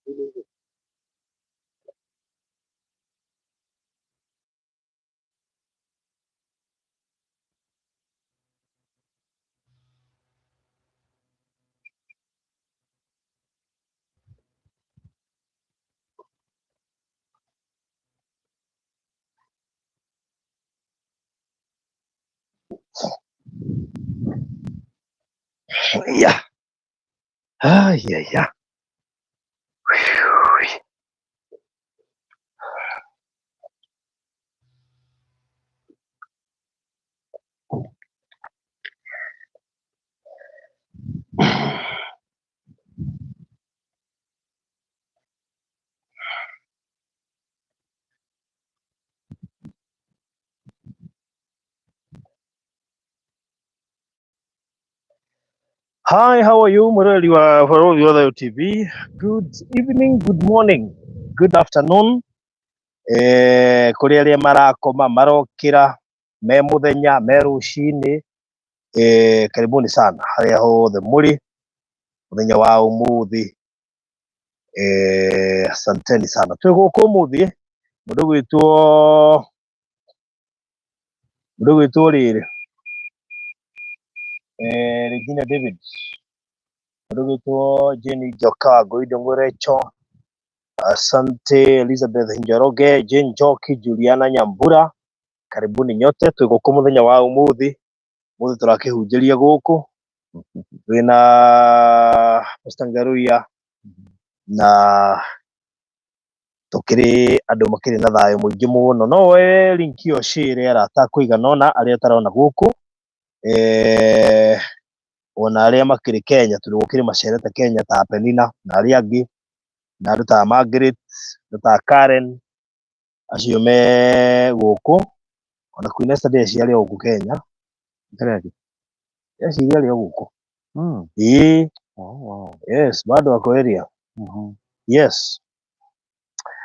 Yeah. Ah, yeah. Hi, how are you? Murali wa Farodi wa TV. Good evening, good morning, good afternoon. Kũrĩ arĩa marakoma marokĩra me mũthenya me rũcinĩ, karibuni sana harĩa hothe mũrĩ mũthenya wa ũmũthĩ. Asanteni sana. Twĩ gũkũ ũmũthĩ mũndũ gwĩtwo rĩrĩ, Regina David, mũndũ gwĩtwo Jenny Njoka Ngoindo Ngũrecho, asante Elizabeth Njoroge, Jane Njoki, Juliana Nyambura, karibuni nyote. Twĩ gũkũ mũthenya wa ũmũthĩ, ũmũthĩ tũrakĩhunjĩria gũkũ twĩna Pastor Ngaruiya na tũkĩrĩ andũ makĩrĩ na thayũ mũingĩ mũno. No woe link ĩyo share arata kũigana ũna arĩa ũtarona gũkũ, ona arĩa makĩrĩ Kenya, tondũ gũkĩrĩ macerete Kenya ta Penina na arĩa angĩ, na andũ ta Margaret, andũ ta Karen, acio me gũkũ. Ona Queen Esther ndĩreciria arĩ o gũkũ Kenya. Ndĩreciria arĩ o gũkũ. Ĩĩ. Oh, wow. Yes, bado ako area. Yes.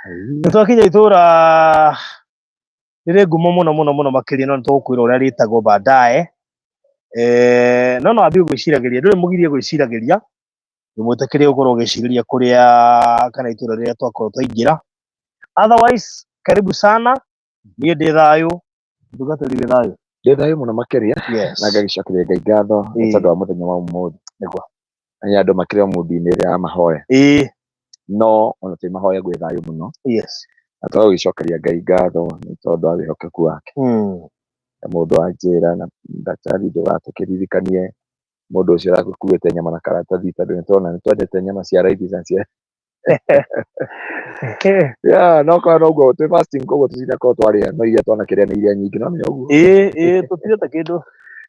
Nĩ twakinya itũra rĩrĩ ngumo mũno mũno mũno makĩria, no nĩ tũgũkwĩra ũrĩa rĩtagwo baadaye. No no ambie gwĩciragĩria, ndũrĩ mũgirie gwĩciragĩria, ndũmwĩtĩkĩrie gũkorwo ũgĩcirĩria kũrĩa kana itũra rĩrĩa twakorwo twaingĩra. Otherwise, karibu sana, niĩ ndĩ thayũ, mũtungatĩri wĩ thayũ. Ndĩ thayũ mũno makĩria. Yes. Na ngagĩcokeria Ngai ngatho nĩ tondũ wa mũthenya wa ũmũthĩ. Nĩguo. Na nĩ andũ makĩrĩ o mũndũ-inĩ ĩrĩa ya mahoya. No ona twĩ mahoya gwĩ thayũ mũno. Yes. Na tũgagĩcokeria Ngai ngatho nĩ tondũ wa wĩhokeku wake. Na mũndũ anjĩra na ndagĩtarĩ ndũgatũkĩririkanie mũndũ ũcio ũragũkuĩte nyama na karatathi, tondũ nĩ tũrona nĩ twendete nyama cia raithi na cia Yeah, no korwo noguo twĩ fasting koguo tũtinakorwo twarĩa no iria twanakĩrĩa nĩ iria nyingĩ, no nĩ ũguo. Ĩĩ, ĩĩ, tũtirĩte kĩndũ.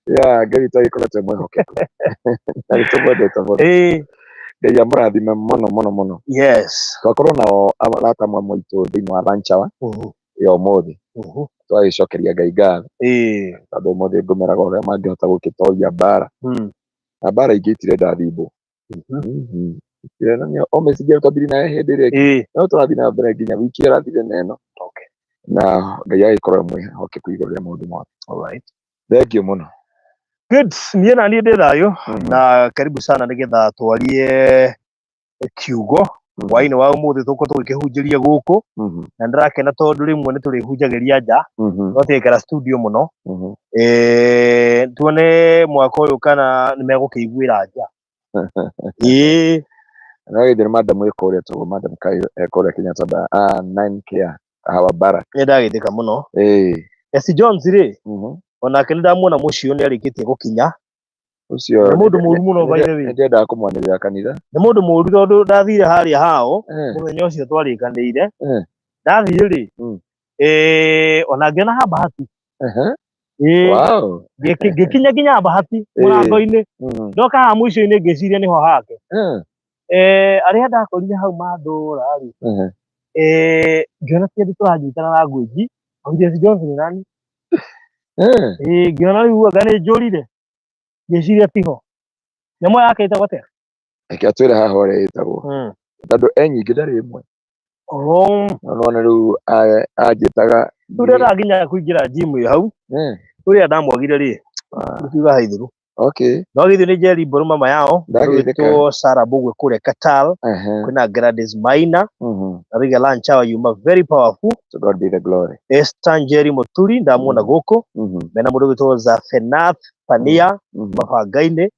Yeah, Ngai witũ agĩkoretwo e mwĩhokeku na nĩ tũmwendete mũno. Ngai amũrathime mũno mũno mũno. Yes. Twakorwo nao arata amwe maitũ thĩinĩ wa lunch hour ya ũmũthĩ. Twagĩcokeria Ngai ngatho. Tondũ ũmũthĩ ngũmeraga ũrĩa mangĩhota gũkĩtoria mbara. Na mbara ingĩ itirenda thimbũ. Itirenda nĩ o message ĩyo twambire nayo hĩndĩ ĩrĩa ĩngĩ. No tũrathiĩ na mbere nginya wiki ĩrathire na ĩno. Na Ngai agĩkorwo e mwĩhokeku igũrũ rĩa maũndũ mothe. All right. Thank you mũno. Good. Niĩ na niĩ ndĩ thayũ na karibu sana nĩgetha twarie kiugo hwaĩ-inĩ wa ũmũthĩ tũkorwo tũgĩkĩhunjĩria gũkũ. Na nĩndĩrakena tondũ rĩmwe nĩ tũrĩhunjagĩria nja, no tũgaikara studio mũno. Tuone mwaka ũyũ kana nĩ megũkĩiguĩra nja. Ĩĩ. No githĩ nĩ madam ĩ kũrĩa tũguo, madam Kayo e kũrĩa Kenyatta 9K Kahawa Barrack. Nĩ ndagĩthĩka mũno. Ĩĩ. SC Jones rĩ, onake nĩ ndamuona mũciĩ nĩ arĩkĩtie gũkinya. Ũcio Nĩ mũndũ mũru mũno, by the way. Nĩ ndendaga kũmwanĩrĩra kanitha. Nĩ mũndũ mũru tondũ ndathire harĩa hao mũthenya ũcio twarĩkanĩire. Ndathiĩ rĩ, ona ngĩona ha Bahati. Wow. Ngĩkinya nginya Bahati mũrango-inĩ. Ndoka haha mũico-inĩ ngĩciria nĩho hake. Arĩa ndakorire hau mandũra rĩ, ngĩona ti andũ tũranyitana na ngwĩnji. Augire SC Jones nĩ nani? Ngĩona rĩu anga nĩ njũrire. Ngĩciria tiho. Nyamũ yake ĩtagwo atĩa? Reke atwĩre haha ũrĩa ĩtagwo. Tondũ e nyingĩ ndarĩ ĩmwe. No nĩwona rĩu anjĩtaga Rĩu ndĩrendaga nginya kũingĩra gym ĩ hau. Ũrĩa ndamwagire rĩ, nĩkiuga haithũrũ. Okay. No githĩ nĩ Jerry Mbũrũ mama yao Ndageithĩka. Rwĩtwo Sarah Mbugwe kũrĩa Qatar, kwĩna Gladys Maina Abigail Lanchawa yuma very powerful. To God be the glory. Esther Njeri Muturi ndamuona gũkũ, mena mũndũ wĩtwo Zafenath Pania Mabangainĩ,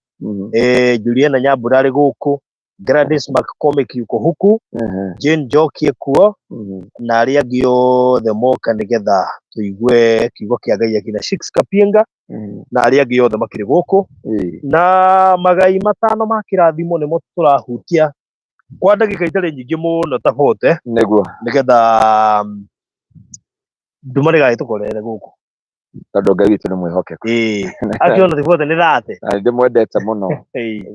Juliana Nyambura arĩ gũkũ, Gladys McCormick yuko huku, Jane Njoki ekuo, na arĩa angĩ othe moka nĩgetha tũigue kiugo kĩa Ngai, akina Shix Kapienga na arĩa angĩ othe makĩrĩ gũkũ. Na magai matano ma kĩrathimo nĩmo tũrahutia kwa ndagĩka itarĩ nyingĩ mũno ta bote, Nĩguo. nĩgetha nduma ndĩgagĩtũkorere gũkũ. Tondũ Ngai witũ nĩ mwĩhokeku. Ĩĩ, akĩona ti bote nĩ thate. Na nĩndĩmwendete mũno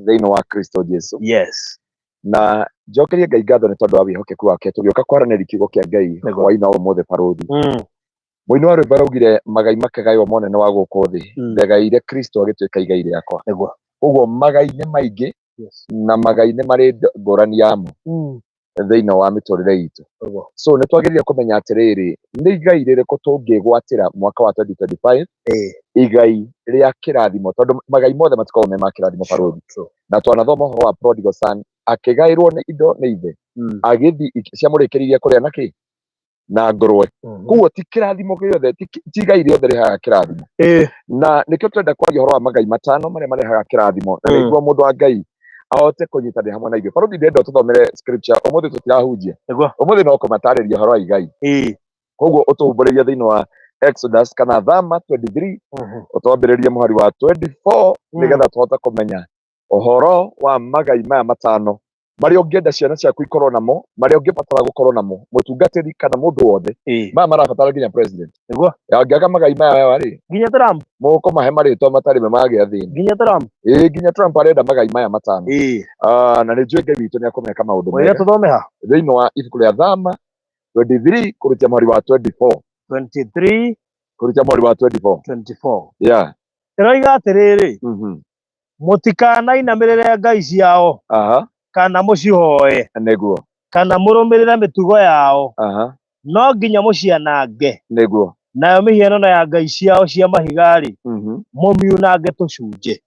thĩinĩ wa Kristo Jesu. Yes. Na njokerie Ngai ngatho nĩ tondũ wa wĩhokeku wake tũgĩũka kwaranĩria kiugo kĩa Ngai Nĩguo. hwaĩ-inĩ wa ũmũthĩ barũthi. Mũini wa rwĩmbo araugire magai makĩgaywo monene wa gũkũ thĩ, ndegaire Kristo agĩtuĩka igai rĩakwa. Nĩguo. Koguo magai nĩ maingĩ Yes. na magai nĩ marĩ ngũrani yamo thĩinĩ wa mĩtũrĩre itũ. Nĩguo. So nĩ twagĩrĩire kũmenya atĩrĩrĩ, nĩ igai rĩrĩkũ tũngĩgwatĩra mwaka wa 2025, igai rĩa kĩrathimo, tondũ magai mothe matikoragwo me ma kĩrathimo barũthi. True. Na twanathoma ũhoro wa prodigal son akĩgaĩrwo nĩ indo nĩ ithe, agĩthiĩ ciamũrĩkĩrĩirie kũrĩa na kĩ na ngũrwe. Koguo ti kĩrathimo gĩothe, ti igai rĩothe rĩrehaga kĩrathimo. Na nĩkĩo tũrenda kwaria ũhoro wa magai matano marĩa marehaga kĩrathimo, na nĩguo mũndũ wa Ngai ahote kũnyitanĩra hamwe na ithuĩ. Barũthi, ndĩrenda ũtũthomere scripture ũmũthĩ, tũtirahunjia ũmũthĩ, no kũmatarĩria ũhoro wa igai. Koguo ũtũhumbũrĩrie thĩinĩ wa Exodus kana Thama 23, ũtwambĩrĩrie mũhari wa 24, nĩgetha tũhote kũmenya ũhoro wa magai maya matano marĩa ũngĩenda ciana ciaku ikorwo namo, marĩa ũngĩbatara gũkorwo namo mũtungatĩri kana mũndũ wothe. Maya marabatara nginya president. Nĩguo. Angĩaga magai maya rĩ, Nginya Trump. Mũkũmahe marĩtwa matarĩ me magĩa thĩna. Nginya Trump. Ĩĩ, nginya Trump arenda magai maya matano. Ah, na nĩ njũĩ Ngai witũ nĩ akũmeka maũndũ Mwĩre mega. Tũthome ha? Thĩinĩ wa ibuku rĩa Thama 23 kũrutia mũhari wa 24. 23. Kũrutia mũhari wa 24. 24. Yeah. Ĩroiga atĩrĩrĩ, mũtikanainamĩrĩre ngai ciao kana mũcihoe kana mũrũmĩrĩre mĩtugo yao, no nginya mũcianange. Nayo mĩhianano ya ngai ciao cia mahiga-rĩ, mũmiunange tũcunjĩ.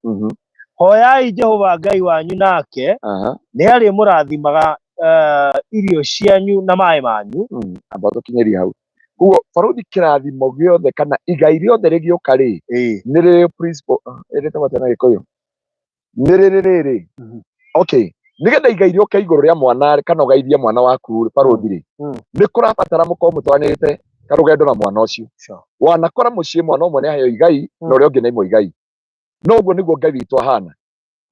Hoyai Jehova Ngai wanyu, nake nĩ arĩmũrathimaga irio cianyu na maĩ manyu. Amba tũkinyĩrie hau. Koguo barũthi, kĩrathimo gĩothe kana igai rĩothe rĩgĩũka rĩ, nĩ rĩrĩ principle ĩrĩtagwo atĩa na Gĩkũyũ? Nĩ rĩrĩ rĩrĩ. Okay, nĩgetha igai rĩũke igũrũ rĩa mwana rĩ, kana ũgaithie mwana waku rĩ, barũthi rĩ, nĩ kũrabatara mũkorwo mũtwaranĩte karũgendo na mwana ũcio. Wanakora mũciĩ mwana ũmwe nĩ aheo igai na ũrĩa ũngĩ nĩ igai, no ũguo nĩguo Ngai witũ ahana.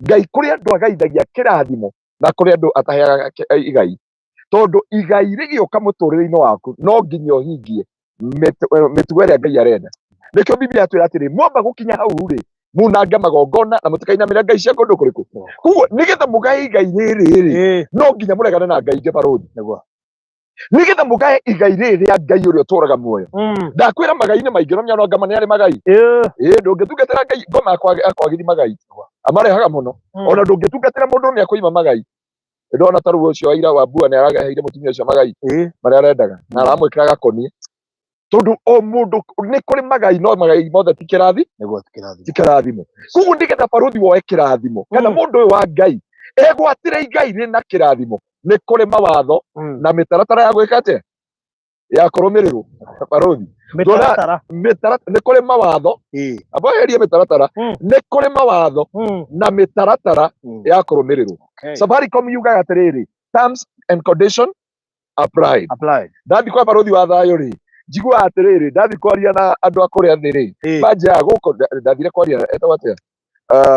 Ngai kũrĩ andũ agaithagia kĩrathimo na kũrĩ andũ ataheaga igai, tondũ igai rĩgĩũka mũtũrĩre-inĩ waku no nginya ũhingie mĩtugo ĩrĩa Ngai arenda. Nĩkĩo Biblia yatwĩra atĩrĩ, mwamba gũkinya hau rĩ, munange magongona na mũtikainamĩrĩre ngai cia kũndũ kũrĩkũ. Koguo nĩgetha mũgae igai rĩrĩ rĩ, no nginya mũregane na ngai ingĩ, barũthi, nĩgetha mũgae igai rĩrĩ rĩa Ngai ũrĩa ũtũraga muoyo. Ndakwĩra magai nĩ maingĩ, no menya ngama nĩ arĩ magai. Ĩĩ, ndũngĩtungatĩra ngai ngoma akwagithi magai amarehaga mũno. Ona ndũngĩtungatĩra mũndũ nĩ akũima magai. Ndona ta rĩu ũcio waira wa mbua nĩ araheire mũtumia ũcio magai marĩa arendaga na aramwĩkĩra gakonie, tondũ o mũndũ nĩ kũrĩ magai, no magai mothe ti kĩrathi. Nĩguo, ti kĩrathimo. Ti kĩrathimo. Koguo nĩgetha barũthi woe kĩrathimo kana mũndũ ũyũ wa Ngai egwatĩre igai rĩna kĩrathimo, nĩ kũrĩ mawatho na mĩtaratara ya gwĩka atĩa, ya kũrũmĩrĩrwo, barũthi. Mĩtaratara. Nĩ kũrĩ mawatho, amba herie mĩtaratara. Nĩ kũrĩ mawatho na mĩtaratara ya kũrũmĩrĩrwo. Safaricom yugaga atĩrĩrĩ, terms and condition applied. Applied. Ndathi kwa barũthi wa thayũ rĩ, njiguaga atĩrĩrĩ, ndathi kwaria na andũ a kũrĩa thĩ rĩ, banjaga gũkũ ndathire kwaria etagwo atĩa,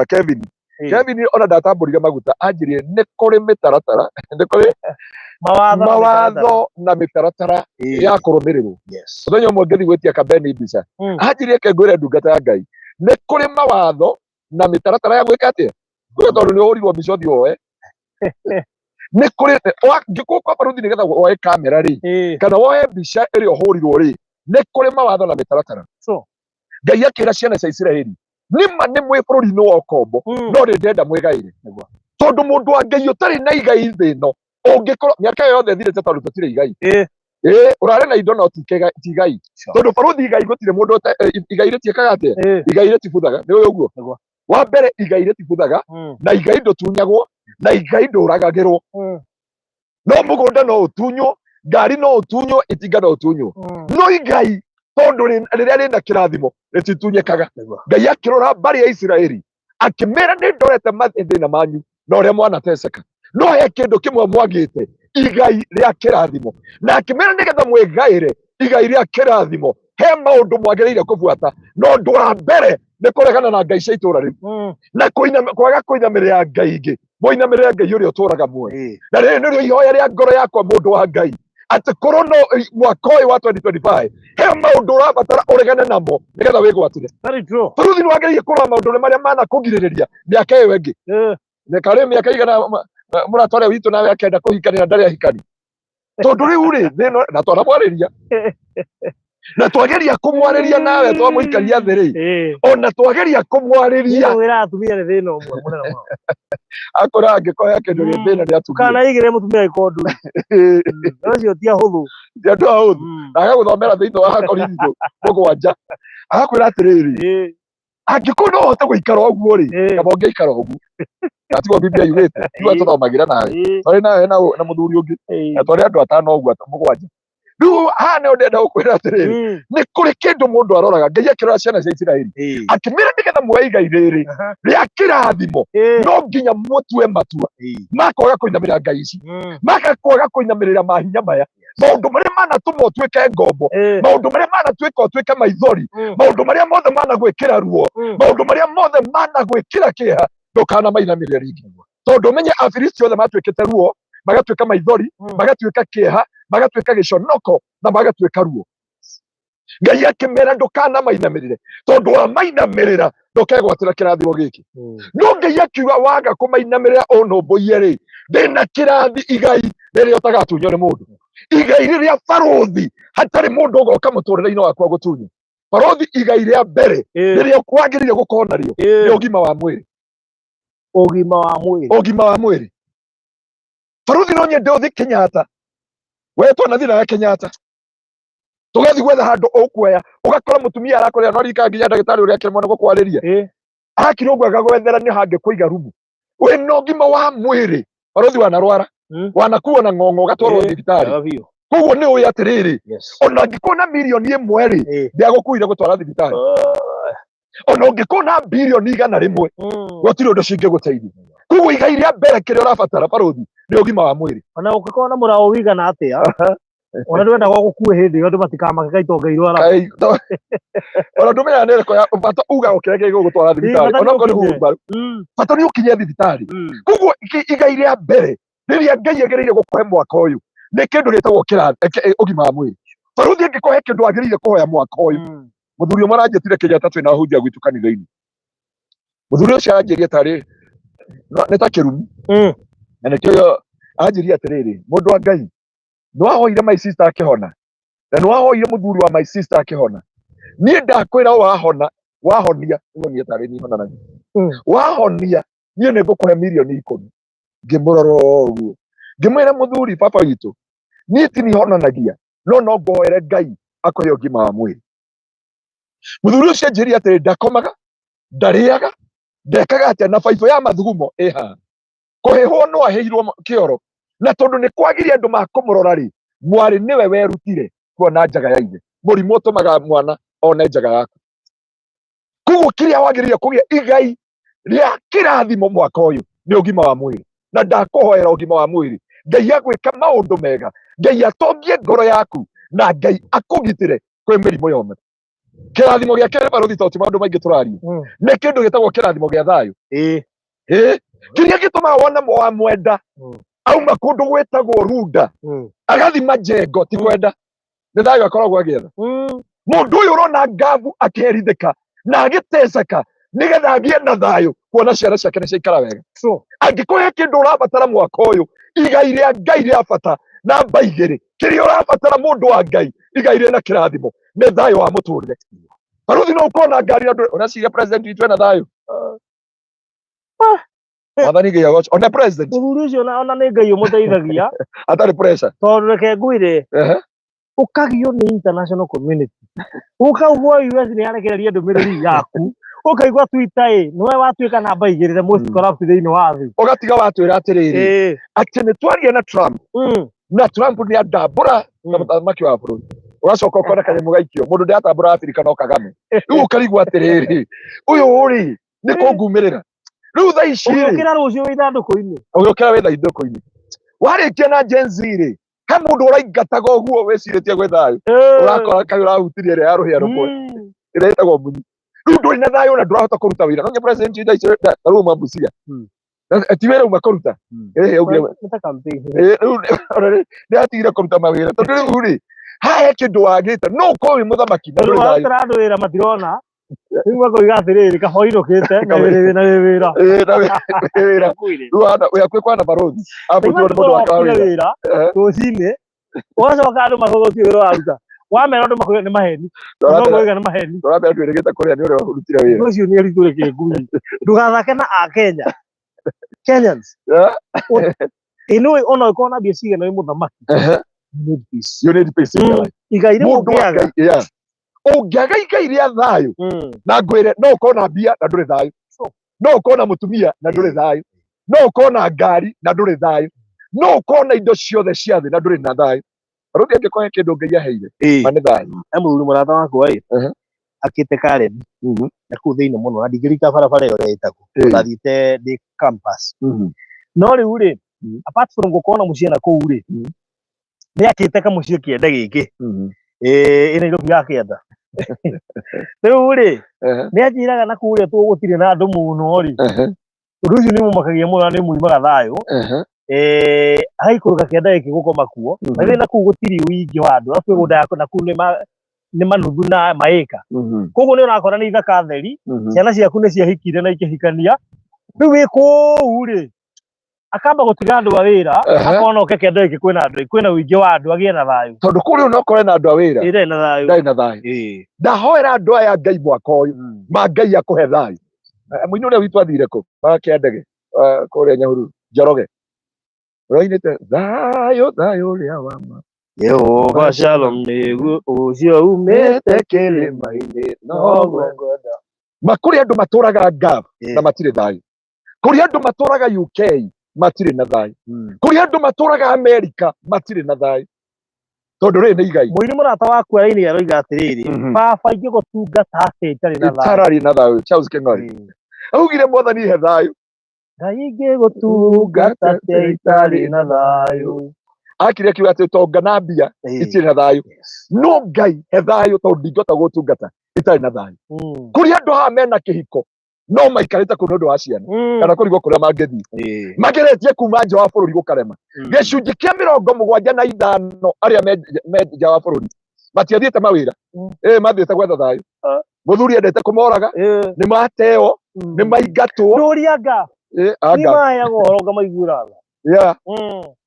Kevin. Kevin ona ndatambũrire maguta, anjĩrire nĩ kũrĩ mĩtaratara, nĩ kũrĩ mawatho na mĩtaratara. Mawatho na mĩtaratara ya kũrũmĩrĩrwo. Mũthenya ũmwe ngĩthiĩ gwĩtia kambeni mbica, anjĩrire ke ngwĩre ndungata ya Ngai, nĩ kũrĩ mawatho na mĩtaratara ya gwĩka atĩa kwĩ, tondũ nĩ ũhũrirwo mbica ũthiĩ woe. Nĩ kũrĩ ngĩkũ kwa barũthi, nĩgetha woe kamera rĩ, kana woe mbica ĩrĩa ũhũrirwo rĩ, nĩ kũrĩ mawatho na mĩtaratara. Ngai akĩra ciana cia Isiraeli, nĩma nĩ mwĩ bũrũri-inĩ wa ũkombo, no rĩ ndenda mwĩgaĩre, tondũ mũndũ wa Ngai ũtarĩ na igai thĩ ĩno, ũngĩkorwo mĩaka ĩyo yothe ĩthirĩte tondũ tũtirĩ igai, ĩĩ, ũrarĩ na indo no ti igai, tondũ barũthi igai gũtirĩ mũndũ igai rĩtiĩkaga atĩa, igai rĩtibuthaga, nĩ ũĩ ũguo. Wa mbere, igai rĩtibuthaga, na igai ndũtunyagwo, na igai ndũragagĩrwo. No mũgũnda no ũtunywo, ngari no ũtunywo, itinga no ũtunywo, no igai tondũ rĩrĩa rĩna kĩrathimo rĩtitunyĩkaga. Ngai akĩrora mbarĩ ya Isiraeli akĩmĩra, nĩ ndorete mathĩna manyu na ũrĩa mwanateceka, no he kĩndũ kĩmwe mwagĩte, igai rĩa kĩrathimo. Na akĩmĩra nĩgetha mwĩgaĩre igai rĩa kĩrathimo he maũndũ mwagĩrĩire kũbuata, na ũndũ wa mbere nĩ kũregana na ngai cia itũũra rĩu na kwaga kũinamĩrĩra ngai ingĩ, mũinamĩrĩre Ngai ũrĩa ũtũũraga muoyo. Na rĩrĩ nĩrĩo ihoya rĩa ngoro yakwa, mũndũ wa Ngai, atĩ korwo no mwaka ũyũ wa 2025 he maũndũ ũrabatara ũregane namo nĩgetha wĩgwatĩre. Very true. Tondũ nĩ wagĩrĩire kũrora maũndũ marĩa manakũgirĩrĩria mĩaka ĩyo ĩngĩ. Karĩ mĩaka igana mũrata ũrĩa witũ nawe akenda kũhikania na ndarĩ ahikani, tondũ rĩu rĩ thĩna na twanamwarĩria na twageria kũmwarĩria nawe twamũikaria thĩ rĩ, ona twageria kũmwarĩria. Wĩra atumia nĩ thĩna ũmwe mũnene mũno. Akora angĩkorwo he kĩndũ gĩ thĩna nĩ atumia. Kana igĩre mũtumia ikondo ũcio ti ahũthũ. Ti andũ ahũthũ. Na agagũthomera thĩinĩ wa Korintho 7, agakwĩra atĩrĩrĩ, angĩkorwo no ũhote gũikara ũguo rĩ, kaba ũngĩikara ũguo. Na tiguo Biblia yugĩte? Tiguo tũthomagĩra nawe? Twarĩ nawe na mũthuri ũngĩ, na twarĩ andũ atano ũguo, 7. Rĩu haha nĩho ndĩrenda gũkwĩra atĩrĩrĩ, nĩ kũrĩ kĩndũ mũndũ aroraga. Ngai akĩrora ciana cia Isiraeli akĩmĩra, nĩgetha muoe igai rĩrĩ rĩa kĩrathimo, no nginya mũtue matua makwaga kũinamĩrĩra ngai ici, makakwaga kũinamĩrĩra mahinya maya, maũndũ marĩa manatũma ũtuĩke ngombo, maũndũ marĩa manatuĩka ũtuĩke maithori, maũndũ marĩa mothe managwĩkĩra ruo, maũndũ marĩa mothe managwĩkĩra kĩeha, ndũkanamainamĩrĩre rĩngĩ. Tondũ ũmenye Afilisti othe matuĩkĩte ruo, magatuĩka maithori, magatuĩka kĩeha, magatuĩka gĩconoko na magatuĩka ruo. Ngai akĩmera ndũkanamainamĩrĩre, tondũ wamainamĩrĩra ndũkegwatĩra kĩrathimo gĩkĩ. No Ngai akiuga waga kũmainamĩrĩra ũnũmbũiye rĩ, ndĩna kĩrathi igai rĩrĩa ũtagatunywo nĩ mũndũ, igai rĩrĩa barũthi hatarĩ mũndũ ũgoka mũtũrĩre-inĩ waku agũtunye. Barũthi, igai rĩa mbere rĩrĩa wagĩrĩire gũkorwo narĩo nĩ ũgima wa mwĩrĩ. Ũgima wa mwĩrĩ. Ũgima wa mwĩrĩ. Barũthi, no nyende ũthiĩ Kenyatta, we twanathiĩ nawe Kenyatta, tũgathiĩ gwetha handũ ũkuoya, ũgakora mũtumia arakorera no rika nginya ndagĩtarĩ ũrĩa akĩremwo nĩ gũkwarĩria, akira ũguo agagwethera nĩ hangĩkũiga rumu wĩna ũgima wa mwĩrĩ. Barũthi, wanarwara, wanakuo na ng'ong'o, ũgatwarwo thibitarĩ. Wega biũ. Koguo nĩ ũĩ atĩrĩrĩ, ona angĩkorwo na mirioni 1 rĩ, ndĩagũkuire gũtwara thibitarĩ. Ona ũngĩkorwo na birioni 100, gũtirĩ ũndũ cingĩgũteithia. Koguo igai rĩa mbere kĩrĩa ũrabatara, barũthi, nĩ ũgima wa mwĩrĩ. Ona ũngĩkorwo na mũraũ wĩigana atĩa, ona ndwendaga gũkue hĩndĩ ĩyo andũ matikamake kaita ũngĩirwara. Ona ndũmenyaga nĩ ĩrĩkũ ya bata uga ũkĩrĩa gĩgũgũtwara thibitarĩ, Bata nĩ ona okorwo nĩ ũkinye. hurumbarũ, bata nĩ ũkinye thibitarĩ. Koguo igai rĩa mbere rĩrĩa Ngai agĩrĩire gũkũhe mwaka ũyũ nĩ kĩndũ gĩtagwo ũgima wa mwĩrĩ. Barũthi, angĩkorwo he kĩndũ wagĩrĩire kũhoya mwaka ũyũ, mũthuri ũmwe aranjĩtire Kenyatta twĩna ahunjia gwitũ kanitha-inĩ. Mũthuri ũcio aranjĩria tarĩ nĩ ta kĩrumi, na nĩkĩo anjĩria atĩrĩrĩ, mũndũ wa Ngai, nĩ wahoire my sister akĩhona, na nĩ wahoire mũthuri wa my sister akĩhona. Niĩ ndakwĩra wahona, wahonia, niĩ tarĩ niĩ honanagia, wahonia niĩ nĩ ngũkũhe mirioni 10. Ngĩmũrora ũguo ngĩmwĩra, mũthuri baba witũ, niĩ ti niĩ honanagia, no no ngũhoere Ngai akũhe ũgima wa mwĩrĩ. Mũthuri ũcio anjĩrire atĩrĩ, ndakomaga, ndarĩaga, ndekaga atĩa, na baibũ ya mathugumo ĩ haha, kũhĩhwo no ahĩirwo kĩoro, na tondũ nĩ kwagire andũ ma kũmũrora rĩ, mwarĩ nĩwe werutire kuona njaga ya ithe. Mũrimũ ũtũmaga mwana one njaga yaku. Koguo kĩrĩa wagĩrĩire kũgĩa igai rĩa kĩrathimo mwaka ũyũ nĩ ũgima wa mwĩrĩ. Na ndakũhoera ũgima wa mwĩrĩ, Ngai agwĩka maũndũ mega, Ngai atongie ngoro yaku, na Ngai akũgitĩre kwĩ mĩrimũ yothe. Kĩrathimo gĩa kerĩ, barũthi, to ti maũndũ maingĩ tũraria, nĩ kĩndũ gĩtagwo kĩrathimo gĩa thayũ. Ĩ, kĩrĩa gĩtũmaga wone wa mwenda auma kũndũ gwĩtagwo Runda agathi Majengo ti kwenda, nĩ thayũ akoragwo agĩetha. Mũndũ ũyũ ũrona ngabu akĩherithĩka na agĩteceka nĩgetha agĩe na thayũ kuona ciana ciake nĩ ciaikara wega. Angĩkorwo he kĩndũ ũrabatara mwaka ũyũ, igai rĩa Ngai rĩa bata namba 2 kĩrĩa ũrabatara, mũndũ wa Ngai, igai rĩna kĩrathimo nĩ thayũ wa mũtũrĩre. Barũthi, no ũkorwo na ngari, andũ ũraciria president witũ ena thayũ? Mwathani Ngai agocwo, ona president. Mũthuri ũcio ona nĩ Ngai ũmũteithagia. Atarĩ pressure. Tondũ reke ngwĩre, ũkagio nĩ international community, ũkaugwo US nĩ yarekereria ndũmĩrĩri yaku. Ũkaigua Twitter ĩ nĩwe watuĩka namba igĩrĩ the most corrupt thĩinĩ wa thĩ. Ũgatiga watwĩra atĩrĩrĩ atĩ nĩ twaria na Trump na Trump nĩ andambũra na mũthamaki wa bũrũri, ũgacoka ũkona kanyamũ gaikio mũndũ ndĩratambũra Afrika no Kagame. Rĩu ũkarigwo atĩrĩrĩ, ũyũ rĩ nĩ kũngumĩrĩra rĩu thaa ici rĩ? Ũgĩũkĩra rũciũ wĩ ithandũkũ-inĩ. Ũgĩũkĩra wĩ ithandũkũ-inĩ warĩkia na Gen Z rĩ, he mũndũ ũraingataga ũguo wĩcirĩtie gwĩ thayũ, ũrakora kaĩ ũrahutirie ĩrĩa ya rũhĩa rũmwe ĩrĩa ĩtagwo munyi. Rĩu ndũrĩ na thayũ na ndũrahota kũruta wĩra. No nginya president thaa ici ta rĩu uma Busia. Na ti wĩra uma kũruta. Augire Nĩ ta campaign. Rĩu ona nĩ atigire kũruta mawĩra tondũ rĩu rĩ haha he kĩndũ wagĩte, no ũkorwo wĩ mũthamaki na Tondũ ndũrĩ thayũ. warutĩra andũ wĩra matirona, rĩu makoiga atĩrĩrĩ, kaba ũinũkĩte na wĩra wĩ wĩra. Na wĩra rĩu wĩ hakuhĩ kwana barũthi abũtirwo nĩ mũndũ wake wa Wokire wĩra. Wĩra rũcinĩ ũgacoka andũ makoiga ũcio wĩra waruta, wamera andũ makoiga nĩ maheni, makoiga nĩ maheni. Tũrambere twĩrĩgĩte kũrĩa nĩ ũrĩa ũrutire wĩra. Ũcio nĩ aritũre kĩngui, ndũgathake na akenya, Kenyans. Ĩ nĩ ona ũkorwo na mbia cigana, wĩ mũthamaki, you need peace. You need peace in your life. Igai rĩmwe Mũndũ wa ũngĩaga Ngai, yeah. Ũngĩaga igai rĩa thayũ, na ngwĩre no ũkorwo na mbia na ndũrĩ thayũ, no ũkorwo na mũtumia na ndũrĩ thayũ, no ũkorwo na ngari na ndũrĩ thayũ, no ũkorwo na indo ciothe cia thĩ na ndũrĩ na thayũ. Barũthi, angĩkorwo he kĩndũ Ngai aheire ma nĩ thayũ. He mũthuri mũrata wakwa ĩ akĩte Karen na kũu thĩinĩ mũno, na ndingĩrika barabara ĩyo ũrĩa ĩtagwo. Ndathiĩte ndĩ campus, no rĩu rĩ, apart from gũkorwo na mũciĩ na kũu rĩ, nĩ akĩte kamũciĩ kĩenda gĩkĩ ĩ Nairobi ya kĩanda. Rĩu rĩ, nĩ anjĩraga na kũrĩa tũgũtirĩ na andũ mũno rĩ, ũndũ ũcio nĩ ũmũmakagia mũno na nĩ ũmũimaga thayũ. Agaikũrũka kĩanda gĩkĩ gũkoma kuo, na thĩna kũu gũtirĩ ũingĩ wa andũ, arabu mĩgũnda yaku na kũu nĩ manuthu na maĩka, koguo nĩ ũrakora nĩ ithaka theri. Ciana ciaku nĩ ciahikire na ikĩhikania, rĩu wĩ kũu rĩ, akamba gũtiga andũ a wĩra, akona oke kĩanda gĩkĩ kwĩna andũ, kwĩna ũingĩ wa andũ, agĩe na thayũ. Tondũ kũu rĩu no ũkore na andũ a wĩra. Ĩrĩ na thayũ. Ndarĩ na thayũ. Ndahoera andũ aya Ngai mwaka ũyũ ma Ngai akũhe thayũ. Mũini ũrĩa witũ athire kũ wa kĩandege kũrĩa Nyahururu, Njoroge, ũrĩa thayũ, thayũ ũrĩa wa ma. Jehova Shalom nĩguo ũcio umĩte kĩrĩma-inĩ noguo ngwenda. Ma kũrĩ andũ matũraga Gulf na matirĩ thayũ, kũrĩ andũ matũraga UK matirĩ na thayũ, kũrĩ andũ matũraga Amerika matirĩ na thayũ, tondũ rĩrĩ nĩ igai. Mũini mũrata waku araini aroiga atĩrĩrĩ, baba ingĩgũtungata atĩa itarĩ na thayũ? Itararĩ na thayũ. Charles Keng'ori augire, Mwathani he thayũ. Ngai ingĩgũtungata atĩa itarĩ na thayũ? Akire akiuga atĩ ũtonga na mbia itirĩ na thayũ, no Ngai he thayũ, tondũ ndingĩhota gũtungata itarĩ na thayũ. Kũrĩ andũ haha mena kĩhiko no maikarĩte kũu nĩ ũndũ wa ciana kana kũrigwo kũrĩa mangĩthiĩ, mageretie kuma nja wa bũrũri gũkarema. Gĩcunjĩ kĩa 75 arĩa me nja wa bũrũri matiathiĩte mawĩra, mathiĩte gwetha thayũ. Mũthuri endete kũmoraga, nĩ mateo, nĩ maingatwo. Ndũria nga anga. Nĩ maheagwo ũhoro ngamaiguĩra tha.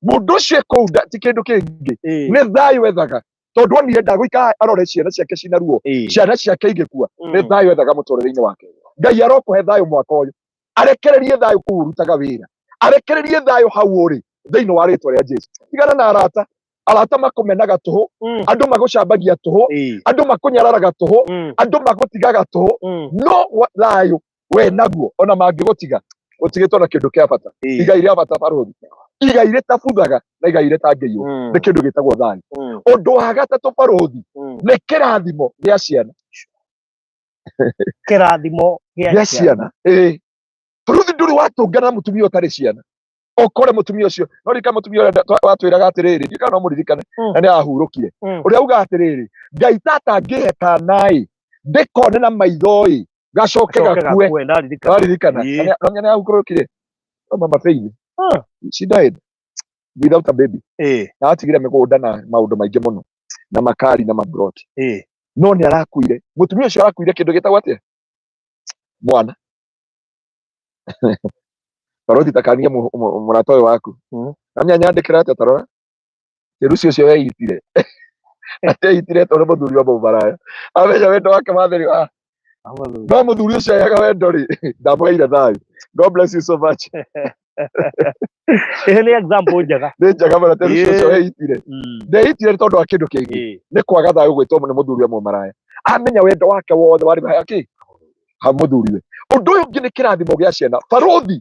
Mũndũ ũcio kũu ti kĩndũ kĩngĩ, nĩ thayũ ethaga, tondũ onire ndagũikara arore ciana ciake cina ruo, ciana ciake igĩkua. Nĩ thayũ ethaga mũtũrĩre-inĩ wake. Ngai arokũhe thayũ mwaka ũyũ, arekererie thayũ kũu ũrutaga wĩra, arekererie thayũ hau ũrĩ thĩinĩ wa rĩtwa rĩa Jesu. Tigana na arata, arata makũmenaga tũhũ, andũ magũcambagia tũhũ, andũ makũnyararaga tũhũ, andũ magũtigaga tũhũ, no thayũ we naguo ona mangĩgũtiga ũtigĩtwo na kĩndũ kĩa bata, igai rĩa bata, barũthi, igai rĩtabuthaga na igai rĩtangĩiywo, nĩ kĩndũ gĩtagwo thayũ. Ũndũ wa gatatũ, barũthi, nĩ kĩrathimo gĩa ciana. Kĩrathimo gĩa ciana. Ĩĩ barũthi, ndũrĩ watũngana na mũtumia ũtarĩ ciana ũkore mũtumia ũcio no ririkana mũtumia ũrĩa watwĩraga atĩrĩrĩ, ndiũĩ kana no mũririkane, na nĩ ahurũkire, ũrĩa auga atĩrĩrĩ, Ngai tata ngĩhe kana-ĩ ndĩkone na maitho-ĩ gacoke gakue. Waririkana? No nĩ ahurũkire. No mama Faith, she died without a baby, na atigire mĩgũnda na maũndũ maingĩ mũno na makari na mabroti, no nĩ arakuire. Mũtumia ũcio arakuire kĩndũ gĩtagwo atĩa? Mwana. Barũthi, takania mũrata ũyũ waku. Namenya nyandĩkĩra atĩa? Tarora Rucio ũcio weitire ateitire tondũ mũthuri wa mũmaraya amenya wendo wake watheri, no mũthuri ũcio aheaga wendo rĩ, ndamũheire thayũ. God bless you so much. Ĩyo nĩ example njega. Nĩ njega mũno. Rucio ũcio weitire ndeitire nĩ tondũ wa kĩndũ kĩngĩ, nĩ kwaga thayũ, gwĩtwo nĩ mũthuri wa mũmaraya. Amenya wendo wake wothe warĩ akĩ Ha mũthuriwe. Ũndũ ũyũ ũngĩ nĩ kĩrathimo gĩa ciana, barũthi.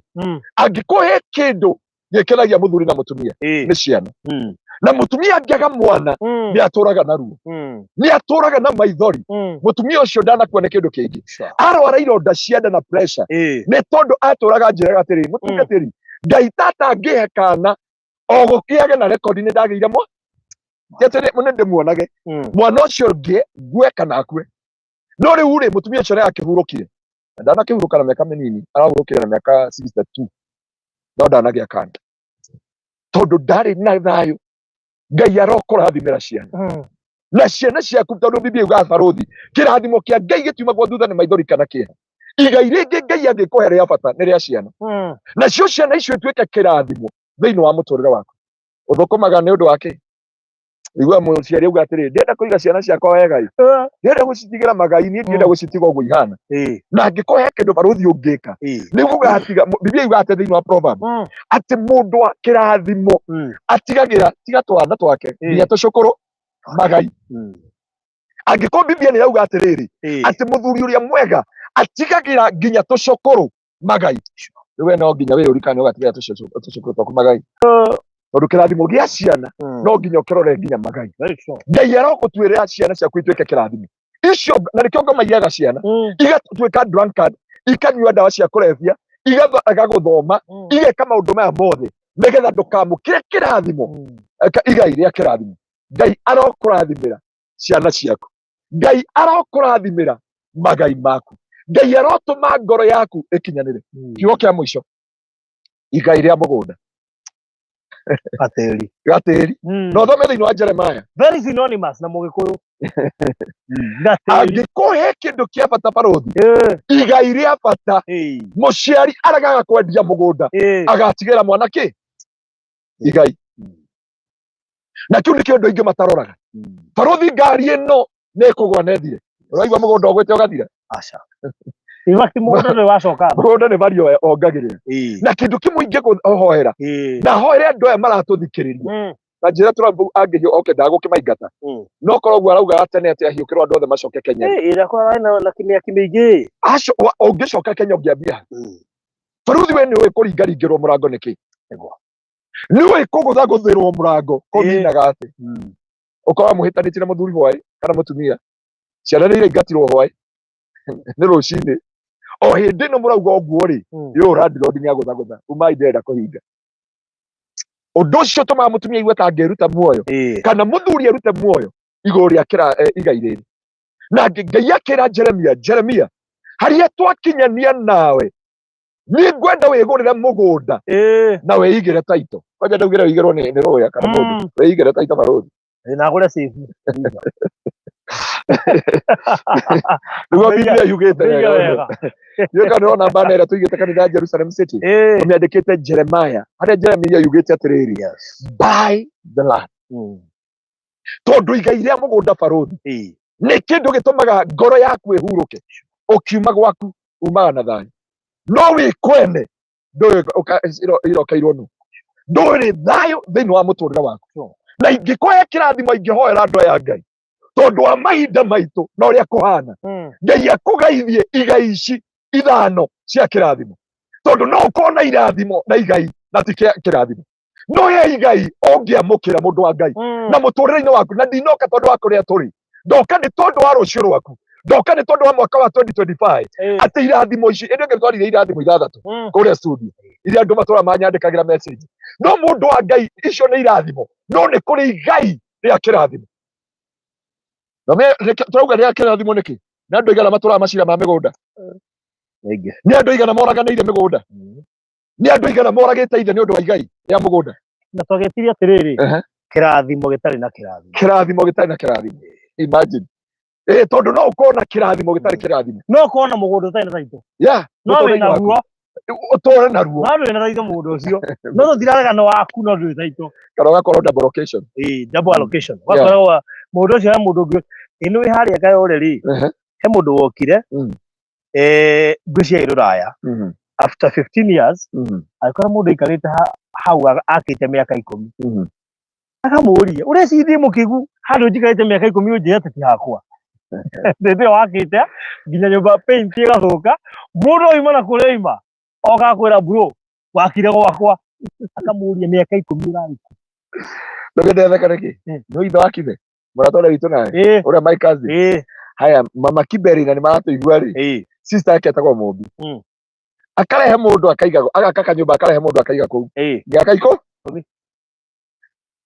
Angĩkorwo he kĩndũ gĩkenagia mũthuri na mũtumia, nĩ ciana. Na mũtumia angĩaga mwana, nĩ atũraga na ruo, nĩ atũraga na maithori. Mũtumia ũcio ndanakua nĩ kĩndũ kĩngĩ. Arwara ironda cia nda na pressure, nĩ tondũ atũraga njĩraga atĩrĩrĩ, mũtungatĩri, Ngai tata angĩhe kana o gũkĩage na rekondi nĩ ndagĩire mwa ti atĩ nĩ ndĩmuonage mwana ũcio ũngĩ, ngue kana akue. No rĩu rĩ, mũtumia ũcio nĩ akĩhurũkire, na ndanakĩhurũka na mĩaka mĩnini, arahurũkire na mĩaka 62, no ndanagĩa kana tondũ ndarĩ na thayũ. Ngai arokũrathimĩra ciana na ciana ciaku, tondũ Biblia yugaga, barũthi, kĩrathimo kĩa Ngai gĩtiumagwo thutha nĩ maithori kana kĩeha. Igai rĩngĩ Ngai angĩkũhe rĩa bata nĩ rĩa ciana, nacio ciana icio ituĩke kĩrathimo thĩinĩ wa mũtũrĩre waku. Ũthũkũmaga nĩ ũndũ wa kĩ? Igua mũciari auga atĩrĩ, "Ndĩrenda kũiga ciana ciakwa wega ĩ, ndĩrenda gũcitigĩra magai, niĩ ndĩrenda gũcitiga ũguo ihana." Na angĩkorwo he kĩndũ, barũthi, ũngĩka, nĩ gũgatiga. Biblia yugaga atĩ thĩinĩ wa Proverb atĩ mũndũ wa kĩrathimo atigagĩra tiga twana twake nginya tũcũkũrũ magai. Angĩkorwo Biblia nĩ yauga atĩrĩrĩ, atĩ mũthuri ũrĩa mwega atigagĩra nginya tũcũkũrũ magai, rĩu we no nginya wĩyũri kana ũgatigĩra tũcũkũrũ twaku magai, tondũ kĩrathimo gĩa ciana no nginya ũkĩrore nginya magai. Very true. Ngai arokũtuĩrĩra ciana ciaku ituĩke kĩrathimo icio, na nĩkĩo ngoma iyaga ciana, igatuĩka drunkard, ikanyua ndawa cia kũrebia, igaga gũthoma, igeka maũndũ maya mothe nĩgetha ndũkamũkĩre kĩrathimo, igai rĩa kĩrathimo. Ngai arokũrathimĩra ciana ciaku, Ngai arokũrathimĩra magai maku, Ngai arotũma ngoro yaku ĩkinyanĩre. Kiugo kĩa mũico, igai rĩa mũgũnda. Gatĩri. Gatĩri. Na ũthome thĩinĩ wa Jeremiah. Very synonymous na Mũgĩkũyũ. Gatĩri. Angĩkorwo he kĩndũ kĩa bata, barũthi, igai rĩa bata, mũciari aregaga kwendia mũgũnda agatigĩra mwana kĩ igai, na kĩu nĩkĩo andũ aingĩ mataroraga. Barũthi, ngari ĩno nĩ ĩkũgwa na ĩthire. Ũraigua mũgũnda ũgwĩte ũgathira? Aca. In fact, mũgũnda ndũrĩ wacoka thĩ. Mũgũnda nĩ vario ongagĩrĩra. Na kĩndũ kĩmwe ingĩkũhoera, na hoere andũ aya maratũthikĩrĩria, na njĩra Trump angĩhiũ oke ndagũkĩmaingata, no korwo ũguo araugaga tene atĩ ahiũkĩrwo andũ othe macoke Kenya. Ĩrĩa kũrarĩ na mĩaki mĩingĩ. Acio ũngĩcoka Kenya ũngĩambia ha? Barũthi, we nĩ ũĩ kũringaringĩrwo mũrango nĩkĩ? Nĩguo. Nĩ ũĩ kũgũthagũthĩrwo mũrango kũminaga atĩ ũkorwo mũhĩtanĩtie na mũthuri hwaĩ kana mũtumia, ciana nĩ iraingatirwo hwaĩ nĩ rũcinĩ, o hĩndĩ ĩno mũrauga ũguo rĩ, yũ landlord nĩ agũthagũtha, umai, ndĩrenda kũhinga. Ũndũ ũcio ũtũmaga mũtumia aigue ta angĩruta muoyo kana mũthuri arute muoyo igũrũ rĩa igai rĩrĩ. Na Ngai akĩra Jeremia, "Jeremia, harĩa twakinyania nawe, niĩ ngwenda wĩgũrĩre mũgũnda na wĩigĩre taito." Kwanja ndaugire wĩigĩrwo nĩ rũya kana mũndũ, wĩigĩre taito, barũthi. Na agũre safe. Nĩguo Biblia yugĩte. Wĩige wega. Ndiũĩ kana nĩũrona bana ĩrĩa tũigĩte kanitha ya Jerusalem City, ũmĩandĩkĩte Jeremiah, harĩa Jeremiah yugĩte atĩrĩrĩ, "Buy the land," tondũ igai rĩa mũgũnda, barũthi, nĩ kĩndũ gĩtũmaga ngoro yaku ĩhurũke. Ũkiuma gwaku umaga na thayũ, no wĩ kwene ndũĩ irokeirwo nũ, ndũrĩ thayũ thĩinĩ wa mũtũrĩre waku. Na ingĩkũhe kĩrathimo ingĩhoera andũ aya Ngai, tondũ wa mahinda maitũ na ũrĩa kũhana, Ngai akũgaithie igai ici ithano cia kĩrathimo, tondũ no ũkorwo na irathimo na igai na ti kĩrathimo, no he igai ũngĩamũkĩra, mũndũ wa Ngai, na mũtũrĩre-inĩ waku. Na ndinoka tondũ wa kũrĩa tũrĩ, ndoka nĩ tondũ wa rũciũ rwaku, ndoka nĩ tondũ wa mwaka wa 2025, atĩ irathimo ici ĩndĩ ĩngĩ twarire irathimo ithathatũ kũrĩa studio iria andũ matũra manyandĩkagĩra message. No mũndũ wa Ngai, icio nĩ irathimo, no nĩ kũrĩ igai rĩa kĩrathimo. Na tũrauga rĩa kĩrathimo nĩkĩ? Nĩ andũ aigana matũraga macira ma mĩgũnda? Aingĩ. Nĩ andũ aigana moraganĩire mĩgũnda? Nĩ andũ aigana moragĩte ithe nĩ ũndũ wa igai rĩa mũgũnda? Na twagĩtirie atĩrĩrĩ, kĩrathimo gĩtarĩ na kĩrathimo. Kĩrathimo gĩtarĩ na kĩrathimo, imagine. Tondũ no ũkorwo na kĩrathimo gĩtarĩ kĩrathimo. No ũkorwo na mũgũnda ũtarĩ na taitũ. No mũtũrĩre-inĩ wĩna waku. ruo. Ũtũre na ruo. No ndũrĩ na taitũ mũgũnda ũcio. No tũtirarega nĩ waku, no ndũrĩ taitũ. Kana ũgakorwo double location. Double allocation. Ũgakorwo mũgũnda ũcio he mũndũ ũngĩ. Ĩ nĩ wĩ harĩa Kayole rĩ, he mũndũ wokire, ngwĩciria rũraya, after 15 years agĩkora mũndũ aikarĩte hau akĩte mĩaka 10. Akamũria, "Ũreciria mũkĩgu handũ njikarĩte mĩaka 10 ũnjĩre atĩ ti hakwa?" Hĩndĩ ĩyo wakĩte nginya nyũmba paint ĩgathũka, mũndũ oima na kũrĩa oima oka akwĩra bro wakire gwakwa, akamũria mĩaka 10 ũrarĩ kũ? Ndũgĩndetheka nĩkĩ? Nĩ ithe wa Kibe, mũrata ũrĩa witũ nawe, ũrĩa my cousin. Haya, mama Kiberi na nĩ maratũigua rĩ, sister yake etagwo Mũmbi. Akarehe mũndũ akaiga, agaka kanyũmba, akarehe mũndũ akaiga kũu mĩaka 10.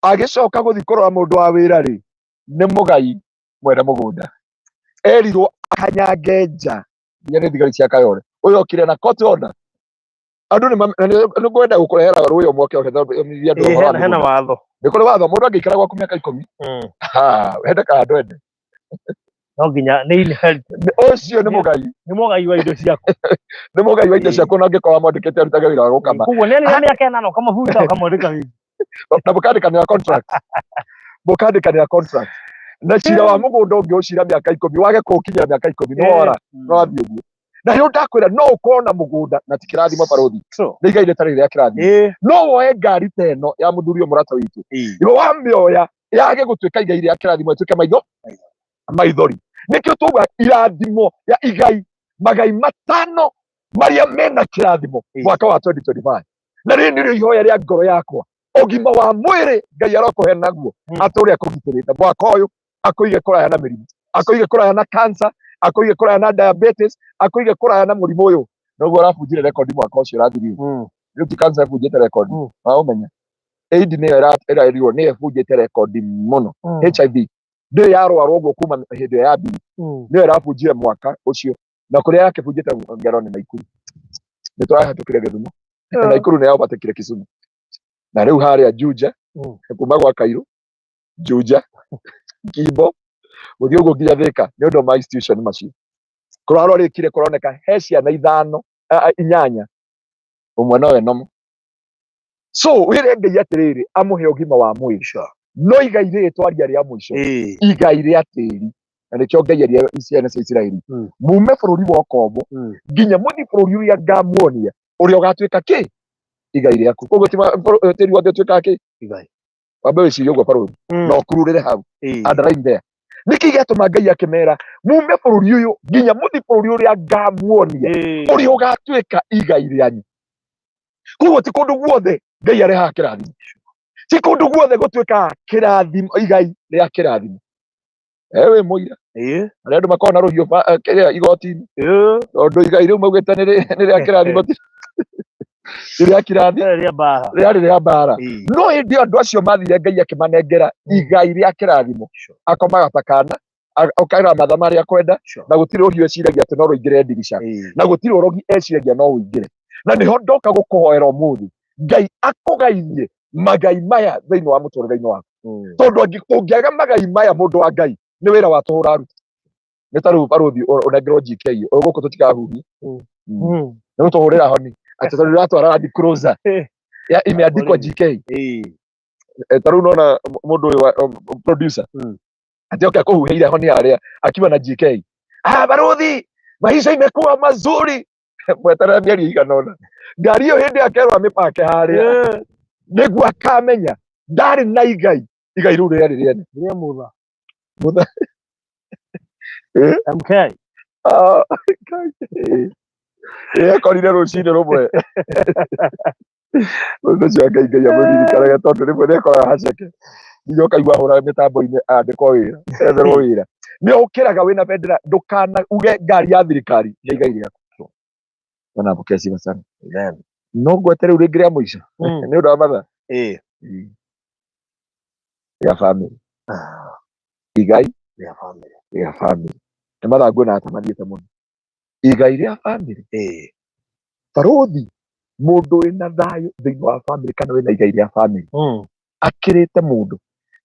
Agĩcoka gũthiĩ kũrora mũndũ wa wĩra rĩ, nĩ mũgai mwene mũgũnda erirwo akanyange nja nginya nĩ thigari cia Kayole. Ũyũ okire na court order. Andũ nĩ ngwenda gũkũrehera rũĩ ũmwe ũkĩohithia andũ ũhoro wa Hena mĩgũnda. watho. Nĩ kũrĩ watho, mũndũ angĩikara gwaku mĩaka 10, ha, wende kana ndwende. No nginya nĩ inherit. Ũcio nĩ mũgai. Nĩ mũgai wa indo ciaku. Nĩ mũgai wa indo ciaku, na angĩkorwo amwandĩkĩte arutage wĩra wa gũkama. Koguo nĩ arĩ mĩaka 8 ũkamabuta ũkamwandĩka wĩra. Na mũkandĩkanĩra contract, mũkandĩkanĩra contract na cira wa mũgũnda ũngĩ ũcira mĩaka 10, wage kũũkinyĩra mĩaka 10 nĩ wora, no wathiĩ ũguo. Na rĩu ndakwĩra, no ũkorwo na mũgũnda na ti kĩrathimo, barũthi. Nĩ igai rĩtarĩ rĩa kĩrathimo. No woe ngari ta ĩno ya mũthuri ũyũ mũrata witũ, iwe wamĩoya yage gũtuĩka igai rĩa kĩrathimo, ĩtuĩke maitho maithori. Nĩkĩo tuga irathimo ya igai, magai matano marĩa mena kĩrathimo mwaka wa 2025. Na rĩrĩ nĩrĩo ihoya rĩa ngoro yakwa: ũgima wa mwĩrĩ Ngai arokũhe naguo, atũre akũgitĩrĩte mwaka ũyũ, akũige kũraya na mĩrimũ, akũige kũraya na cancer, akũige kũraya na diabetes, akũige kũraya na mũrimũ ũyũ noguo ũrabunjire rekondi mwaka ũcio ũrathirire. Rĩu ti cancer ĩbunjĩte rekondi, waũmenya AIDS nĩyo ĩrerirwo nĩyo ĩbunjĩte rekondi mũno. HIV ndĩrĩ yarwarwo ũguo kuma hĩndĩ ĩyo ya mbiri, nĩyo ĩrabunjire mwaka ũcio. Na kũrĩa yakĩbunjĩte ngero nĩ Naikuru, nĩ tũrahetũkire Gĩthumo, Naikuru nĩ yaobatekire Kisumu, na rĩu harĩa Juja, kuma gwa Kairũ, Juja, Kimbo, gũthiĩ ũguo nginya Thika, nĩ ũndũ wa ma institution macio kũrarorĩkire, kũroneka he ciana ithano, inyanya, ũmwe nowe nomo. So wĩre Ngai atĩrĩrĩ, amũhe ũgima wa mwĩrĩ. No igai rĩrĩ twaria rĩa mũico, igai rĩa tĩri, na nĩkĩo Ngai erire ciana cia Isiraeli, mume bũrũri wa ũkombo nginya mũthiĩ bũrũri ũrĩa ngamuonia, ũrĩa ũgatuĩka kĩ igai rĩaku. Koguo ti tĩri wothe ũtuĩkaga kĩ Igai. Wambe wĩcirie ũguo, barũthi, na ũkururĩre hau, underline there. Nĩkĩ gĩatũma Ngai akĩmera mume bũrũri ũyũ nginya mũthiĩ bũrũri ũrĩa ngamuonia, ũrĩa ũgatuĩka igai rĩanyu? Koguo ti kũndũ guothe Ngai arehaga kĩrathimo, ti kũndũ guothe gũtuĩkaga kĩrathimo, igai rĩa kĩrathimo. Wĩ mũira arĩa andũ makoragwo na rũhiũ kĩrĩa igoti-inĩ, tondũ igai rĩu maugĩte nĩ rĩa kĩrathimo, ti rĩa kĩrathi, Rĩarĩ rĩa mbara. Rĩarĩ rĩa mbara. No hĩndĩ ĩyo andũ acio mathire, Ngai akĩmanengera igai rĩa kĩrathimo. Akomaga ta kana, ũkaira matha marĩa akwenda, na gũtirĩ ũhiũ eciragia atĩ no rũingĩre ndirica, na gũtirĩ ũrogi eciragia no ũingĩre. Na nĩho ndoka gũkũhoera ũmũthĩ, Ngai akũgairie magai maya thĩinĩ wa mũtũrĩre-inĩ waku, tondũ ũngĩaga magai maya, mũndũ wa Ngai, nĩ wĩra wa tũhũ ũraruta. Nĩ ta rĩu barũthi ũnengerwo GK ũyũ gũkũ tũtikahuhia, nĩ gũtũhũrĩra honi atĩ tondũ ũratwara Land Cruiser ya imeandikwa GK. Ta rĩu nona mũndũ ũyũ wa producer ati oke akũhuhĩire honi harĩa akiwa na GK, ah, baruthi, maisha imekuwa mazuri. Mweterere mĩeri ĩigana ũna, ngari ĩyo hĩndĩ akerwo amĩpake harĩa, nĩguo akamenya ndarĩ na igai. Igai rĩu rĩarĩ rĩene. Rĩa mutha. Mutha. MK. Ah, Ngai. Ekorire rũcinĩ rũmwe ũndũ ũcio wa Ngai, Ngai amũririkanage, tondũ rĩmwe nĩakoraga haceke nginya ũkaigua hũra mĩtambo-inĩ, andĩkwo wĩra, etherwo wĩra. Nĩ ũkĩraga wĩna bendera, ndũkana uge ngari ya thirikari nĩ igai rĩaku. Bwana apokee sifa sana. Amen. No ngwete rĩu rĩngĩ rĩa mũico nĩ ũndũ wa mathaa rĩa family, igai Rĩa family. Rĩa family nĩ mathaa nguona ta mathiĩte mũno. Igai rĩa family, barũthi, mũndũ wĩna thayũ thĩinĩ wa family kana wĩna igai rĩa family akĩrĩte mũndũ.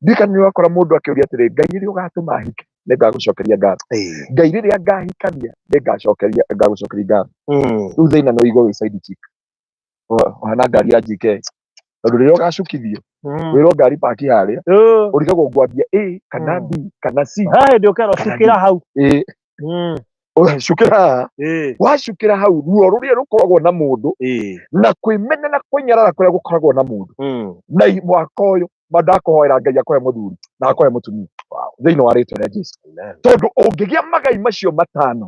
Ndirikana nĩ ũrakora mũndũ akĩũria atĩrĩ, Ngai, rĩrĩa ũgatũma hike nĩ ngagũcokeria ngatho. Ngai, rĩrĩa ngahikania nĩ ngacokeria, ngagũcokeria ngatho. Rĩu thĩna no igwo wĩ side chick, ũhana ngari ya GK, tondũ rĩrĩa ũgacukithio, wĩrwo ngari paki harĩa, ũrigagwo ngwambia A kana B kana C. Ha hĩndĩ ũkerwo Kana cukĩra hau. Ũgacukĩra haha. Wacukĩra hau, ruo rũrĩa rũkoragwo na mũndũ na kwĩmena na kwĩnyarara kũrĩa gũkoragwo na mũndũ na mwaka ũyũ ma ndakũhoera Ngai akũhe mũthuri na akũhe mũtumia. Thĩinĩ wa rĩtwa rĩa Jesu. Amen. Tondũ ũngĩgĩa magai macio matano,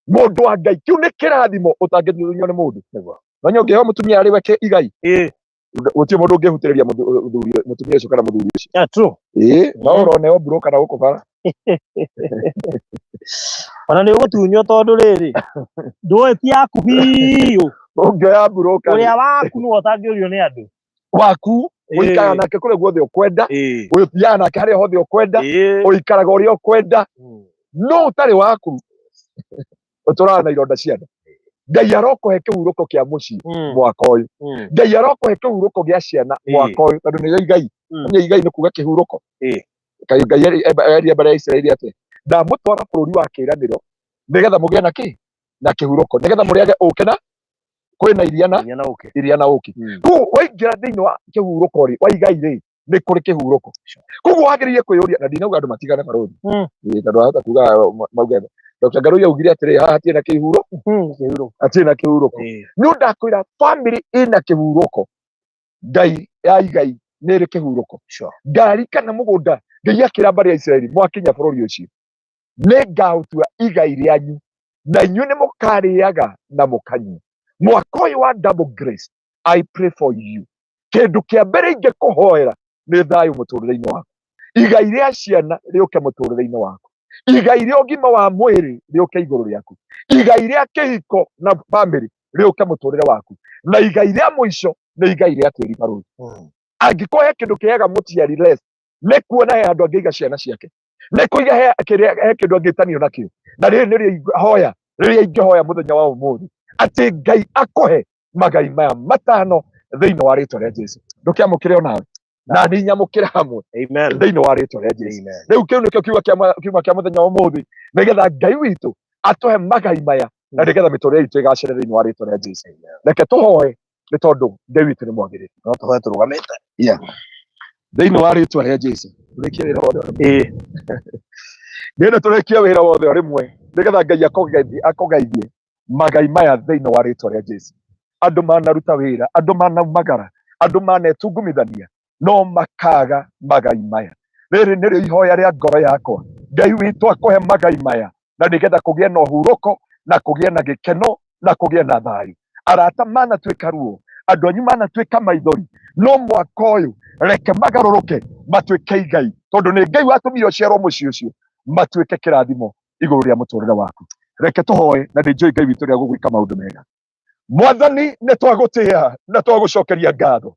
mũndũ wa Ngai, kĩu nĩ kĩrathimo ũtangĩtunywo nĩ mũndũ. Nĩguo. Nonya ũngĩheo mũtumia arĩ we igai, Ĩĩ. gũtirĩ mũndũ ũngĩhutĩrĩria mũtumia ũcio kana mũthuri ũcio. Yeah, true. Ĩĩ, no ũroneo broker na gũkũ bara. Ona nĩ ũgũtunywo tondũ rĩrĩ, ndũĩ ti yaku biũ. Ũngĩoya broker Ũrĩa waku nĩwe ũtangĩũrio nĩ andũ. Waku ũikaraga nake kũrĩa guothe ũkwenda, ũthiaga nake harĩa hothe ũkwenda, ũikaraga ũrĩa ũkwenda, no ũtarĩ waku ũtũraga na ironda cia nda. Ngai arokũhe kĩhurũko kĩa mũciĩ mwaka ũyũ. Ngai arokũhe kĩhurũko gĩa ciana mwaka ũyũ, tondũ nĩyo igai. Nĩ igai nĩ kuga kĩhurũko. Ngai Ngai erire mbarĩ ya Isiraeli atĩ ndamũtwara bũrũri wa kĩĩranĩro nĩgetha mũgĩe na kĩ na kĩhurũko, nĩgetha mũrĩage ũũkĩ na kwĩna iria na Iria na ũkĩ. Iria na ũũkĩ. Koguo waingĩra thĩinĩ wa kĩhurũko rĩ, wa igai rĩ, nĩ kũrĩ kĩhurũko. Koguo wagĩrĩire kwĩyũria, na ndinauga andũ matigane barũthi. Ĩĩ, tondũ wahota kuga mauge Dr. Ngarũi augire atĩrĩ, haha hatirĩ na kĩhuro, Kĩhurũko. Hatirĩ na kĩhurũko. Nĩ ndakwĩra family ĩna kĩhurũko, Ngai ya igai nĩ ĩrĩ kĩhurũko. Ngari kana mũgũnda, Ngai akĩra mbarĩ ya Isiraeli, mwakinya bũrũri ũcio nĩ ngaũtua igai rĩanyu na inyuĩ nĩ mũkarĩaga na mũkanyua. Mwaka ũyũ wa double grace, I pray for you, kĩndũ kĩa mbere ingĩkũhoera nĩ thayũ mũtũrĩre-inĩ waku, igai rĩa ciana rĩũke mũtũrĩre-inĩ waku, igai rĩa ũgima wa mwĩrĩ rĩũke igũrũ rĩaku, igai rĩa kĩhiko na family rĩũke mũtũrĩre waku, na igai rĩa mũico nĩ igai rĩa tĩri barũthi. Angĩkorwo he kĩndũ kĩheaga mũciari less, nĩ kuona he handũ angĩiga ciana ciake, nĩ kũiga he kĩrĩa he kĩndũ angĩtanio nakĩo. Na rĩrĩ nĩrĩo hoya rĩrĩa ingĩhoya mũthenya wa ũmũthĩ, atĩ Ngai akũhe magai maya matano thĩinĩ wa rĩtwa rĩa Jesu. Ndũkĩamũkĩre onawe na niĩ nyamũkĩre hamwe Amen. thĩinĩ wa rĩtwa rĩa Jesu. Amen. Rĩu kĩu nĩkĩo kiugo kĩa kiugo kĩa mũthenya wa ũmũthĩ, nĩgetha Ngai witũ atũhe magai maya na nĩgetha mĩtũrĩre itũ ĩgacĩre thĩinĩ wa rĩtwa rĩa Jesu. Reke tũhoe, nĩ tondũ Ngai witũ nĩ mwagĩrĩru. No tũhoe tũrũgamĩte. Thĩinĩ wa rĩtwa rĩa Jesu, tũrĩkie wĩra wothe. Ĩĩ. Nĩenda tũrĩkie wĩra wothe o rĩmwe, nĩgetha Ngai akũgeithie magai maya thĩinĩ wa rĩtwa rĩa Jesu. Andũ manaruta wĩra, andũ manaumagara, andũ manetungumithania, no makaga magai maya. Rĩrĩ nĩrĩo ihoya rĩa ngoro yakwa, Ngai witũ akũhe magai maya na nĩgetha kũgĩe na ũhurũko na kũgĩe na gĩkeno na kũgĩe na thayũ. Arata manatuĩka ruo, andũ anyu manatuĩka maithori, no mwaka ũyũ reke magarũrũke matuĩke igai, tondũ nĩ Ngai watũmire ũciarwo mũciĩ ũcio, matuĩke kĩrathimo igũrũ rĩa mũtũrĩre waku. Reke tũhoe, na nĩ njũĩ Ngai witũ rĩa gũgwĩka maũndũ mega. Mwathani, nĩ twagũtĩa na twagũcokeria ngatho.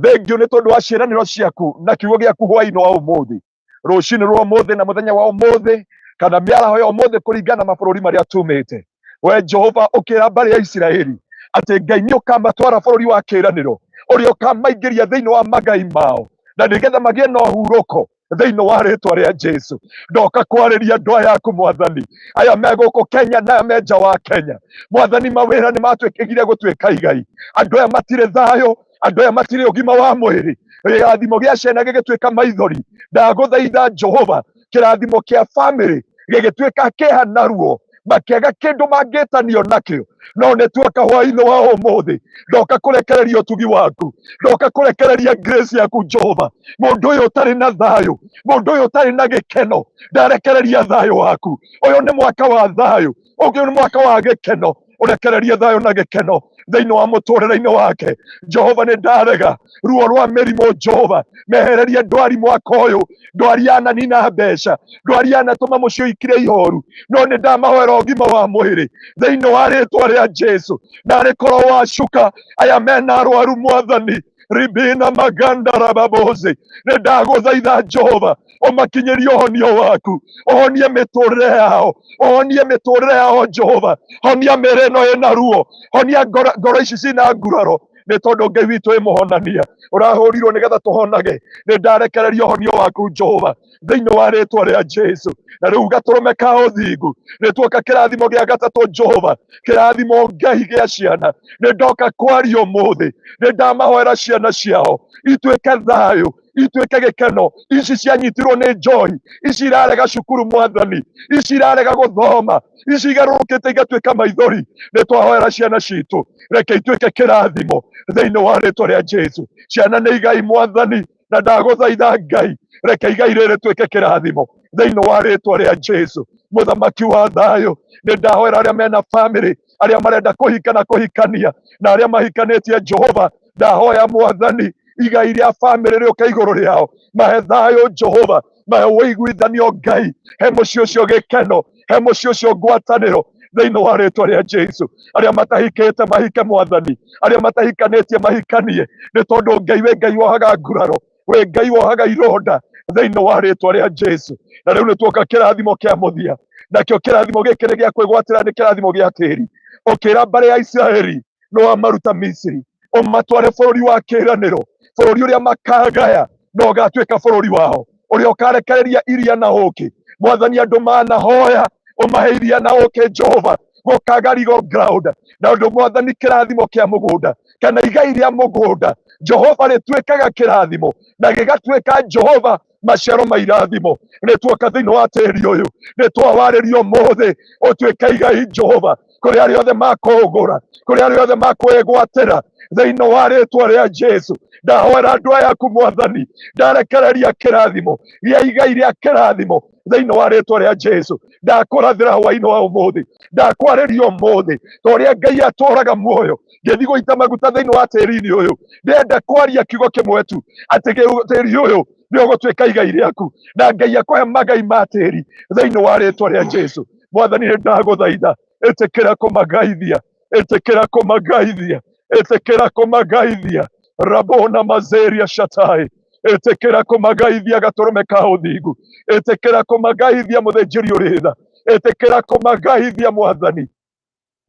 Thengiũ nĩ tondũ wa ciĩranĩro ciaku na kiugo gĩaku hwaĩ-inĩ wa ũmũthĩ, rũcinĩ rwa ũmũthĩ na mũthenya wa ũmũthĩ kana mĩaraho ya ũmũthĩ, kũringana na mabũrũri marĩa tumĩte. We Jehova, ũkĩra mbarĩ ya Isiraeli atĩ Ngai nĩ ũkamatwara bũrũri wa kĩĩranĩro ũrĩa ũkamaingĩria thĩinĩ wa magai mao na nĩgetha magĩe na ũhurũko thĩinĩ wa rĩtwa rĩa Jesu. Ndoka kwarĩria andũ aya aku, Mwathani, aya me gũkũ Kenya na aya me nja wa Kenya. Mwathani, mawĩra nĩ matuĩkĩgire gũtuĩka igai. Andũ aya matirĩ thayũ, andũ aya matirĩ ũgima wa mwĩrĩ, kĩrathimo gĩa ciana gĩgĩtuĩka maithori. Ndagũthaitha Jehova, kĩrathimo kĩa famĩlĩ gĩgĩtuĩka kĩeha na ruo, makĩaga kĩndũ mangĩtanio nakĩo. No nĩ tuoka hwaĩ-inĩ wa ũmũthĩ, ndoka kũrekereria ũtugi waku, ndoka kũrekereria grace yaku Jehova. Mũndũ ũyũ ũtarĩ na thayũ, mũndũ ũyũ ũtarĩ na gĩkeno, ndarekereria thayũ waku. Ũyũ nĩ mwaka wa thayũ, ũngĩ nĩ mwaka wa gĩkeno. Ũrekererie thayũ na gĩkeno thĩinĩ wa mũtũrĩre-inĩ wake. Jehova, nĩ ndarega ruo rwa mĩrimũ. Jehova, mehererie ndwari mwaka ũyũ, ndwari yananina mbeca, ndwari yanatũma mũciĩ ũikire ihoru, no nĩ ndamahoera ũgima wa mwĩrĩ thĩinĩ wa rĩtwa rĩa Jesu. Narĩ korwo wacuka aya mena arwaru, Mwathani, ribina maganda rababoze, nĩ ndagũthaitha Jehova, ũmakinyĩrie ũhonio waku, ũhonie mĩtũrĩre yao, ũhonie mĩtũrĩre yao Jehova. Honia mĩĩrĩ ĩno ĩna ruo, honia ngoro, ngoro ici cina nguraro, nĩ tondũ Ngai witũ ĩ mũhonania, ũrahũrirwo nĩgetha tũhonage. Nĩ ndarekereria ũhonio waku Jehova thĩinĩ wa rĩtwa rĩa Jesu. Na rĩu gatũrũme ka ũthingu, nĩ tuoka kĩrathimo gĩa gatatũ Jehova, kĩrathimo Ngai gĩa ciana. Nĩ ndoka kwaria ũmũthĩ, nĩ ndamahoera ciana ciao ituĩke thayũ, ituĩke gĩkeno. Ici cianyitirwo nĩ njohi, ici irarega cukuru Mwathani, ici irarega gũthoma, ici igarũrũkĩte igatuĩka maithori, nĩ twahoera ciana citũ, reke ituĩke kĩrathimo thĩinĩ wa rĩtwa rĩa Jesu. Ciana nĩ igai, Mwathani. Na ndagũthaitha Ngai, reke igai rĩrĩ rĩtuĩke kĩrathimo thĩinĩ wa rĩtwa rĩa Jesu, mũthamaki wa thayũ. Nĩ ndahoera arĩa mena famĩlĩ, arĩa marenda kũhika na kũhikania, na arĩa mahikanĩtie, Jehova, ndahoya Mwathani, igai rĩa famĩlĩ rĩũke igũrũ rĩao. Mahe thayũ Jehova, mahe ũiguithanio Ngai, he mũciĩ ũcio gĩkeno, he mũciĩ ũcio ngwatanĩro thĩinĩ wa rĩtwa rĩa Jesu. Arĩa matahikĩte mahike Mwathani, arĩa matahikanĩtie mahikanie, nĩ tondũ Ngai wĩ Ngai wohaga nguraro, wĩ Ngai wohaga ironda thĩinĩ wa rĩtwa rĩa Jesu. Na rĩu nĩ tuoka kĩrathimo kĩa mũthia, nakĩo kĩrathimo gĩkĩ nĩ gĩa kwĩgwatĩra, nĩ kĩrathimo gĩa tĩri. Ũkĩra mbarĩ ya Isiraeli nĩ wamaruta Misiri ũmatware bũrũri wa kĩĩranĩro, bũrũri ũrĩa makagaya na ũgatuĩka bũrũri wao, ũrĩa ũkarekereria iria na ũũkĩ. Mwathani, andũ manahoya ũmahe iria na ũũkĩ Jehova, gũkaga legal ground. Na ũndũ Mwathani, kĩrathimo kĩa mũgũnda kana igai rĩa mũgũnda Jehova rĩtuĩkaga kĩrathimo na gĩgatuĩka Jehova maciaro ma irathimo. Nĩ tuoka thĩinĩ wa tĩri ũyũ, nĩ twawarĩrio ũmũthĩ ũtuĩke igai Jehova, kũrĩ arĩa othe makũũgũra, kũrĩ arĩa othe makwĩgwatĩra thĩinĩ wa rĩtwa rĩa Jesu. Ndahoera andũ aya aku Mwathani, ndarekereria kĩrathimo gĩa igai rĩa kĩrathimo thĩinĩ wa rĩtwa rĩa Jesu. Ndakũrathĩra hwainĩ wa ũmũthĩ, ndakwarĩria ũmũthĩ ta ũrĩa Ngai atũraga muoyo. Ngĩthiĩ gũita maguta thĩinĩ wa tĩri-inĩ ũyũ, ndĩrenda kwaria kiugo kĩmwe tu, atĩ tĩri ũyũ nĩ ũgũtuĩka igai rĩaku, na Ngai akũhe magai ma tĩri thĩinĩ wa rĩtwa rĩa Jesu. Mwathani, nĩ ndagũthaitha, ĩtĩkĩra kũmagaithia, ĩtĩkĩra kũmagaithia, ĩtĩkĩra kũmagaithia. Rabona mazeria shatai, ĩtĩkĩra kũmagaithia gatũrũme ka ũthingu, ĩtĩkĩra kũmagaithia mũthĩnjĩri ũrĩ tha, ĩtĩkĩra kũmagaithia Mwathani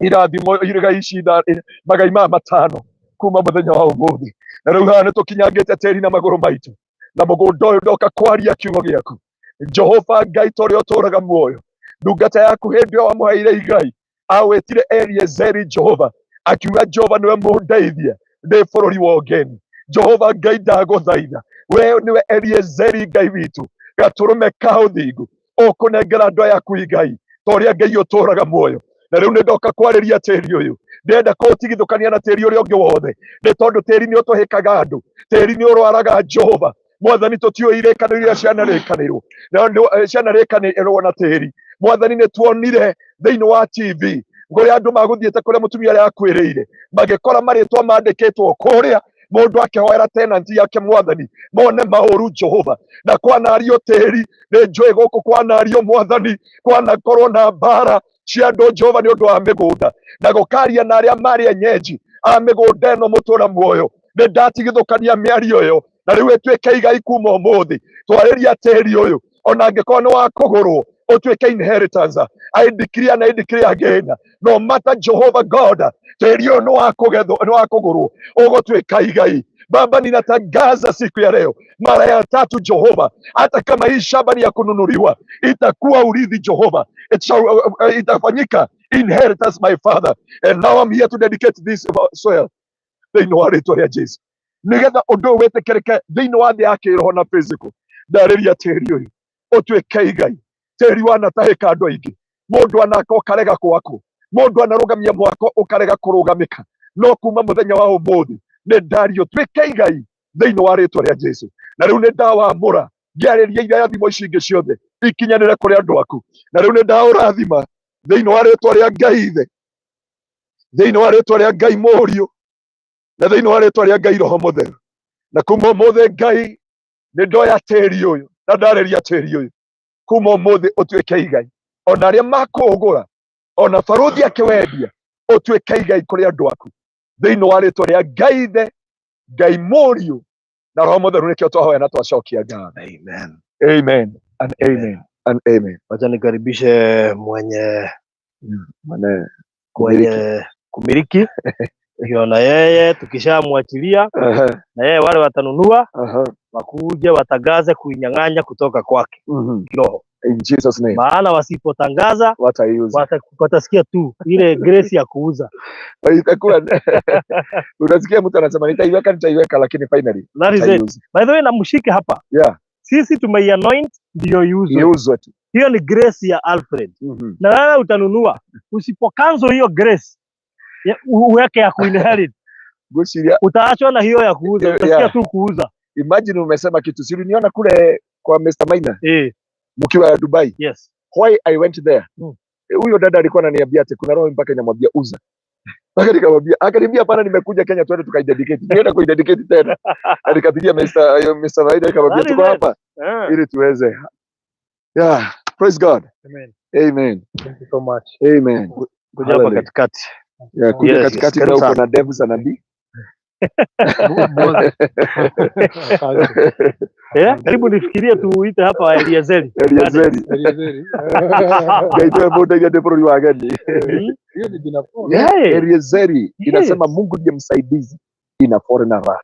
irathimo igai ici magai maya matano kuma mũthenya wa ũmũthĩ. Na rĩu haha nĩ tũkinyangĩte tĩri na magũrũ maitũ, na mũgũnda ũyũ ndoka kwaria kiugo gĩaku Jehova Ngai, ta ũrĩa ũtũũraga muoyo. Ndungata yaku hĩndĩ ĩyo wamũheire igai awĩtire Eliezeri Jehova, akiuga Jehova nĩwe mũndeithia ndĩ bũrũri wa ũgeni. Jehova Ngai, ndagũthaitha, we nĩwe Eliezeri Ngai witũ, gatũrũme ka ũthingu, ũkũnengera andũ aya aku igai ta ũrĩa Ngai ũtũũraga muoyo. Na rĩu nĩ ndoka kwarĩria tĩri ũyũ, ndĩrenda kũũtigithũkania na tĩri ũrĩa ũngĩ wothe, nĩ tondũ tĩri nĩ ũtũhĩkaga andũ, tĩri nĩ ũrwaraga Jehova. Mwathani, tũtiũĩ irĩkanĩro iria cianarĩkanĩrwo cianarĩkanĩrwo na tĩri. Mwathani, nĩ tuonire thĩinĩ wa TV kũrĩa andũ magũthiĩte kũrĩa mũtumia ũrĩa akuĩrĩire, magĩkora marĩtwa mandĩkĩtwo kũrĩa, mũndũ akĩhoera tenant yake Mwathani mone maũru Jehova. Na kwanario tĩri, nĩ njũĩ gũkũ kwanario Mwathani, kwanakorwo na mbara cia andũ Jehova nĩ ũndũ wa mĩgũnda, na gũkaria na arĩa marĩ enyenji a mĩgũnda ĩno. Mũtũra muoyo, nĩ ndatigithũkania mĩario ĩyo, na rĩu ĩtuĩke igai kuma ũmũthĩ. Twarĩria tĩri ũyũ, ona angĩkorwo nĩ wa kũgũrwo, ũtuĩke inheritance. I decree and I declare again, no matter, Jehovah God, tĩri ũyũ nĩ wa kũgethwo, nĩ wa kũgũrwo, ũgũtuĩka igai. Baba, ninatangaza siku ya leo mara ya tatu Jehova, hata kama hii shamba ni ya kununuliwa, itakuwa urithi Jehova, itafanyika inheritance, my Father. And now I'm here to dedicate this soil thĩinĩ wa rĩtwa rĩa Jesu, nĩgetha ũndũ ũyũ wĩtĩkĩrĩke thĩinĩ wa thĩ ya kĩroho na physical. Ndarĩria tĩri ũyũ ũtuĩke igai. Tĩri wanatahĩka andũ aingĩ, mũndũ anaka ũkarega gwakwo, mũndũ anarũgamia mwako ũkarega kũrũgamĩka, no kuma mũthenya wa ũmũthĩ nĩ ndario ũtuĩke igai thĩinĩ wa rĩtwa rĩa Jesu. Na rĩu nĩ ndawamũra ngĩarĩria irathimo ici ingĩ ciothe ikinyanĩre kũrĩ andũ aku. Na rĩu nĩ ndaũrathima thĩinĩ wa rĩtwa rĩa Ngai Ithe, thĩinĩ wa rĩtwa rĩa Ngai Mũriũ, na thĩinĩ wa rĩtwa rĩa Ngai Roho Mũtheru. Na kuma ũmũthĩ Ngai, nĩ ndoya tĩri ũyũ na ndarĩria tĩri ũyũ kuma ũmũthĩ ũtuĩke igai, ona arĩa makũũgũra, ona barũthi akĩwendia, ũtuĩke igai kũrĩ andũ aku thĩinĩ wa rĩtwa rĩa Ngai Ithe, Ngai Mũriũ na Roho Mũtheru. Nĩkĩo twahoya na twacokia ngatho. Amen. Amen and amen and amen. Wacha nikaribishe mwenye Mane mwenye kumiliki, ndio na yeye tukishamwachilia na yeye wale watanunua wakuje watangaze kuinyang'anya kutoka kwake kiroho, In Jesus name. Maana wasipotangaza Wataiuza. Watasikia tu ile grace ya kuuza. Itakuwa unasikia mtu anasema nitaiweka, nitaiweka, lakini finally That is it. ataiuza. By the way, na mshike hapa, sisi tumeianoint ndio iuzwe. Iuzwe tu. Hiyo ni grace ya Alfred, na wewe utanunua. Usipocancel hiyo grace uweke ya kuinherit, Ngwĩciria utaachwa na hiyo ya kuuza, utasikia tu kuuza. Imagine umesema kitu. Si uliniona kule kwa Mr. Maina mkiwa Dubai? Yes. Why I went there? Huyo dada alikuwa ananiambia ati kuna roho mpaka inamwambia uza. Mpaka nikamwambia, akaniambia hapana, nimekuja Kenya twende tukaidedicate. Nienda kuidedicate tena. Na nikapigia Mr. Maina, nikamwambia That is tuko it. hapa ili tuweze. Yeah, praise God. Amen. Amen. Thank you so much. Amen. Kuja hapa Hallelujah. katikati. Yeah, kuja katikati Karibu na uko sana. na ndevu za nabii. Moses. Asante. Karibu nifikirie tuite hapa Eliezeri. Eliezeri. Eliezeri. Ngaitwe mundu iria ndi bũrũri wa ageni. Hiyo ni jina poa. Yeah, Eliezeri inasema Mungu ndiye msaidizi in a foreigner land.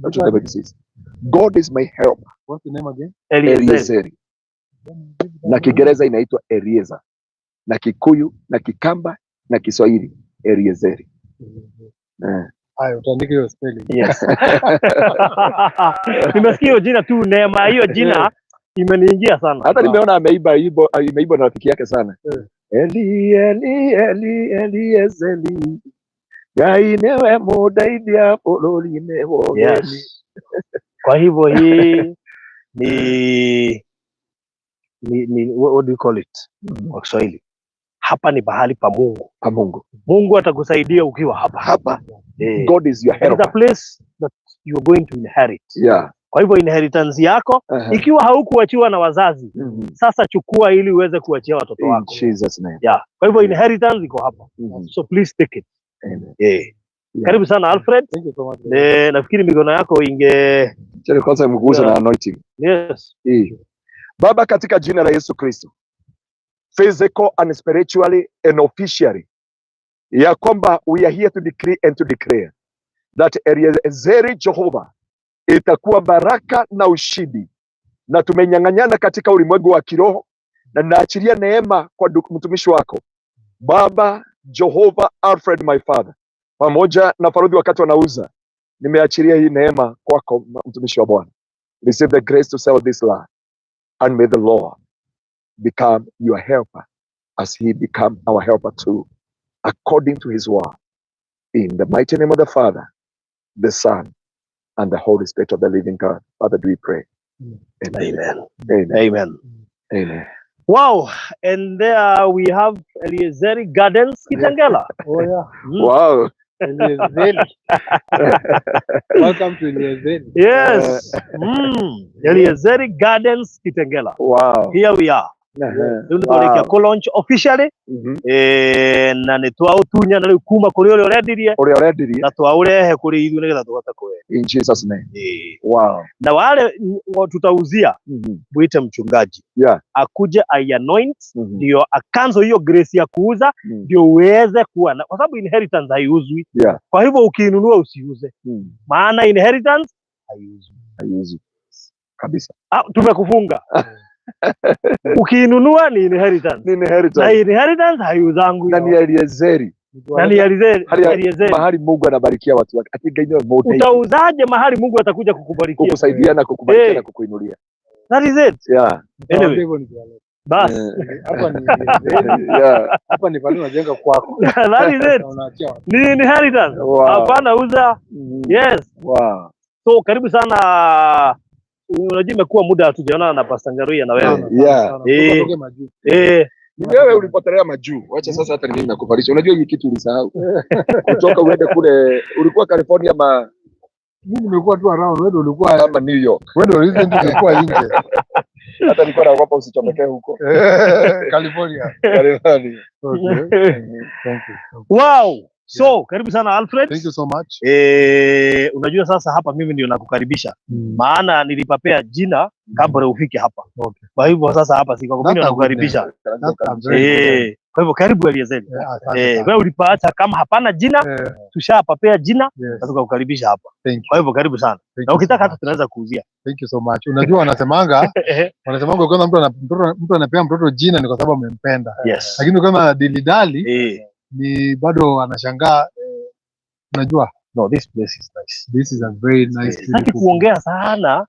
That's what the Bible says. God is my helper. What's the name again? Eliezeri. Eliezeri. Na Kiingereza inaitwa Eliezer. Na Kikuyu na Kikamba na Kiswahili Eliezeri. Haya, utaandika hiyo spelling. Yes. Nimesikia hiyo jina tu, neema hiyo jina imeniingia sana. Hata nimeona ameiba ibo, imeiba na rafiki yake sana. Eli Eli Eli Eliezeri. Ngai niwe mũndeithia bũrũri-inĩ wa ũgeni. Yes. Kwa hivyo hii ni what do you call it kwa Kiswahili? Hapa ni pahali pa Mungu. Pa Mungu. Mungu atakusaidia ukiwa hapa. Hapa God is your It is a helper. place that you are going to inherit. Kwa hivyo inheritance yako ikiwa haukuachiwa na wazazi, sasa chukua ili uweze kuachia watoto In wako. Jesus name. Yeah. Kwa hivyo inheritance iko hapa. So please take it. Amen. Karibu sana Alfred. Thank you so much. Nafikiri mikono yako inge Chele kwanza mguuse na anointing. Yes. Baba, katika jina la Yesu Kristo, physical and spiritually and officially, ya kwamba we are here to decree and to declare that Eliezeri Jehovah itakuwa baraka na ushindi, na tumenyang'anyana katika ulimwengu wa kiroho, na naachilia neema kwa mtumishi wako Baba Jehovah Alfred, my father, pamoja na Farodhi wakati wanauza, nimeachilia hii neema kwako mtumishi wa Bwana. Receive the grace to sell this land, and may the Lord become your helper as he become our helper too, according to his word. In the mighty name of the Father, the Son, and the Holy Spirit of the living God. Father, do we pray. Amen. Amen. Amen. Amen. Amen. Wow. And there we have Eliezeri Gardens, Kitengela. Oh yeah. Wow. Eliezeri. Welcome to Eliezeri. Yes. Eliezeri Gardens, Kitengela. Wow. Here we are. Rĩu nĩ twarĩkia kũ launch officially. Na nĩ twaũtunya na rĩu kuma kũrĩ ũrĩa ũrendirie Ũrĩa ũrendirie. na twaũrehe kũrĩ ithuĩ nĩgetha tũhote kũwendia. In Jesus name. Wow. Na wale tutauzia, mwite mchungaji. Akuje ai anoint, ndio akanzo hiyo grace ya kuuza, ndio uweze kuwa na, kwa sababu inheritance haiuzwi. Kwa hivyo ukiinunua usiuze. Maana inheritance haiuzwi. Haiuzwi. Kabisa. Tumekufunga. Ukiinunua ni inheritance. Ni inheritance. Na inheritance haiuzangwi. Na ni Eliezeri. Na ni Eliezeri. Eliezeri. Mahali Mungu anabarikia watu wake. Ati Ngai niwe mũndũ. Utauzaje mahali Mungu atakuja kukubarikia? Kukusaidia na kukubarikia na kukuinulia. That is it. Anyway. Bas. Hapa ni Eliezeri. Hapa ni pale unajenga kwako. That is it. Na unaachia watu. Ni inheritance. Wow. Hapana uza. Yes. Wow. So karibu sana. Unajua imekuwa muda hatujaonana na Pastor Ngaruiya na wewe. Sana, sana, sana. Toka majuu. Ni wewe ulipotelea majuu. Wacha sasa hata mimi nakuvalisha. Unajua hii kitu ulisahau. Kutoka uende kule, ulikuwa California ama Mimi nimekuwa tu around, wewe ndio ulikuwa ama New York. Wewe ndio recently ulikuwa nje. Hata nilikuwa naogopa usichomekee huko. California. California. Okay. Thank you. Wow. So, karibu sana Alfred. Thank you so much. Unajua sasa hapa mimi ndio nakukaribisha. Maana nilipapea jina kabla ufike hapa. Kwa hivyo sasa hapa si kwa mimi That's a good nakukaribisha. name. That's a very good name. Kwa hivyo karibu Eliezeri. Yeah, asante sana. Wewe ulipaacha kama hapana jina, tushapapea jina na tukakukaribisha hapa. Thank you. Kwa hivyo karibu sana. Thank Na you ukitaka so hata much. tunaweza kuuzia. Thank you so much. Unajua wanasemanga kwanza mtu anapea mtoto jina ni kwa sababu amempenda. Lakini kama anadilidali, ni bado anashangaa, unajua. No, this place is nice. This is a very nice, Sitaki beautiful kuongea sana.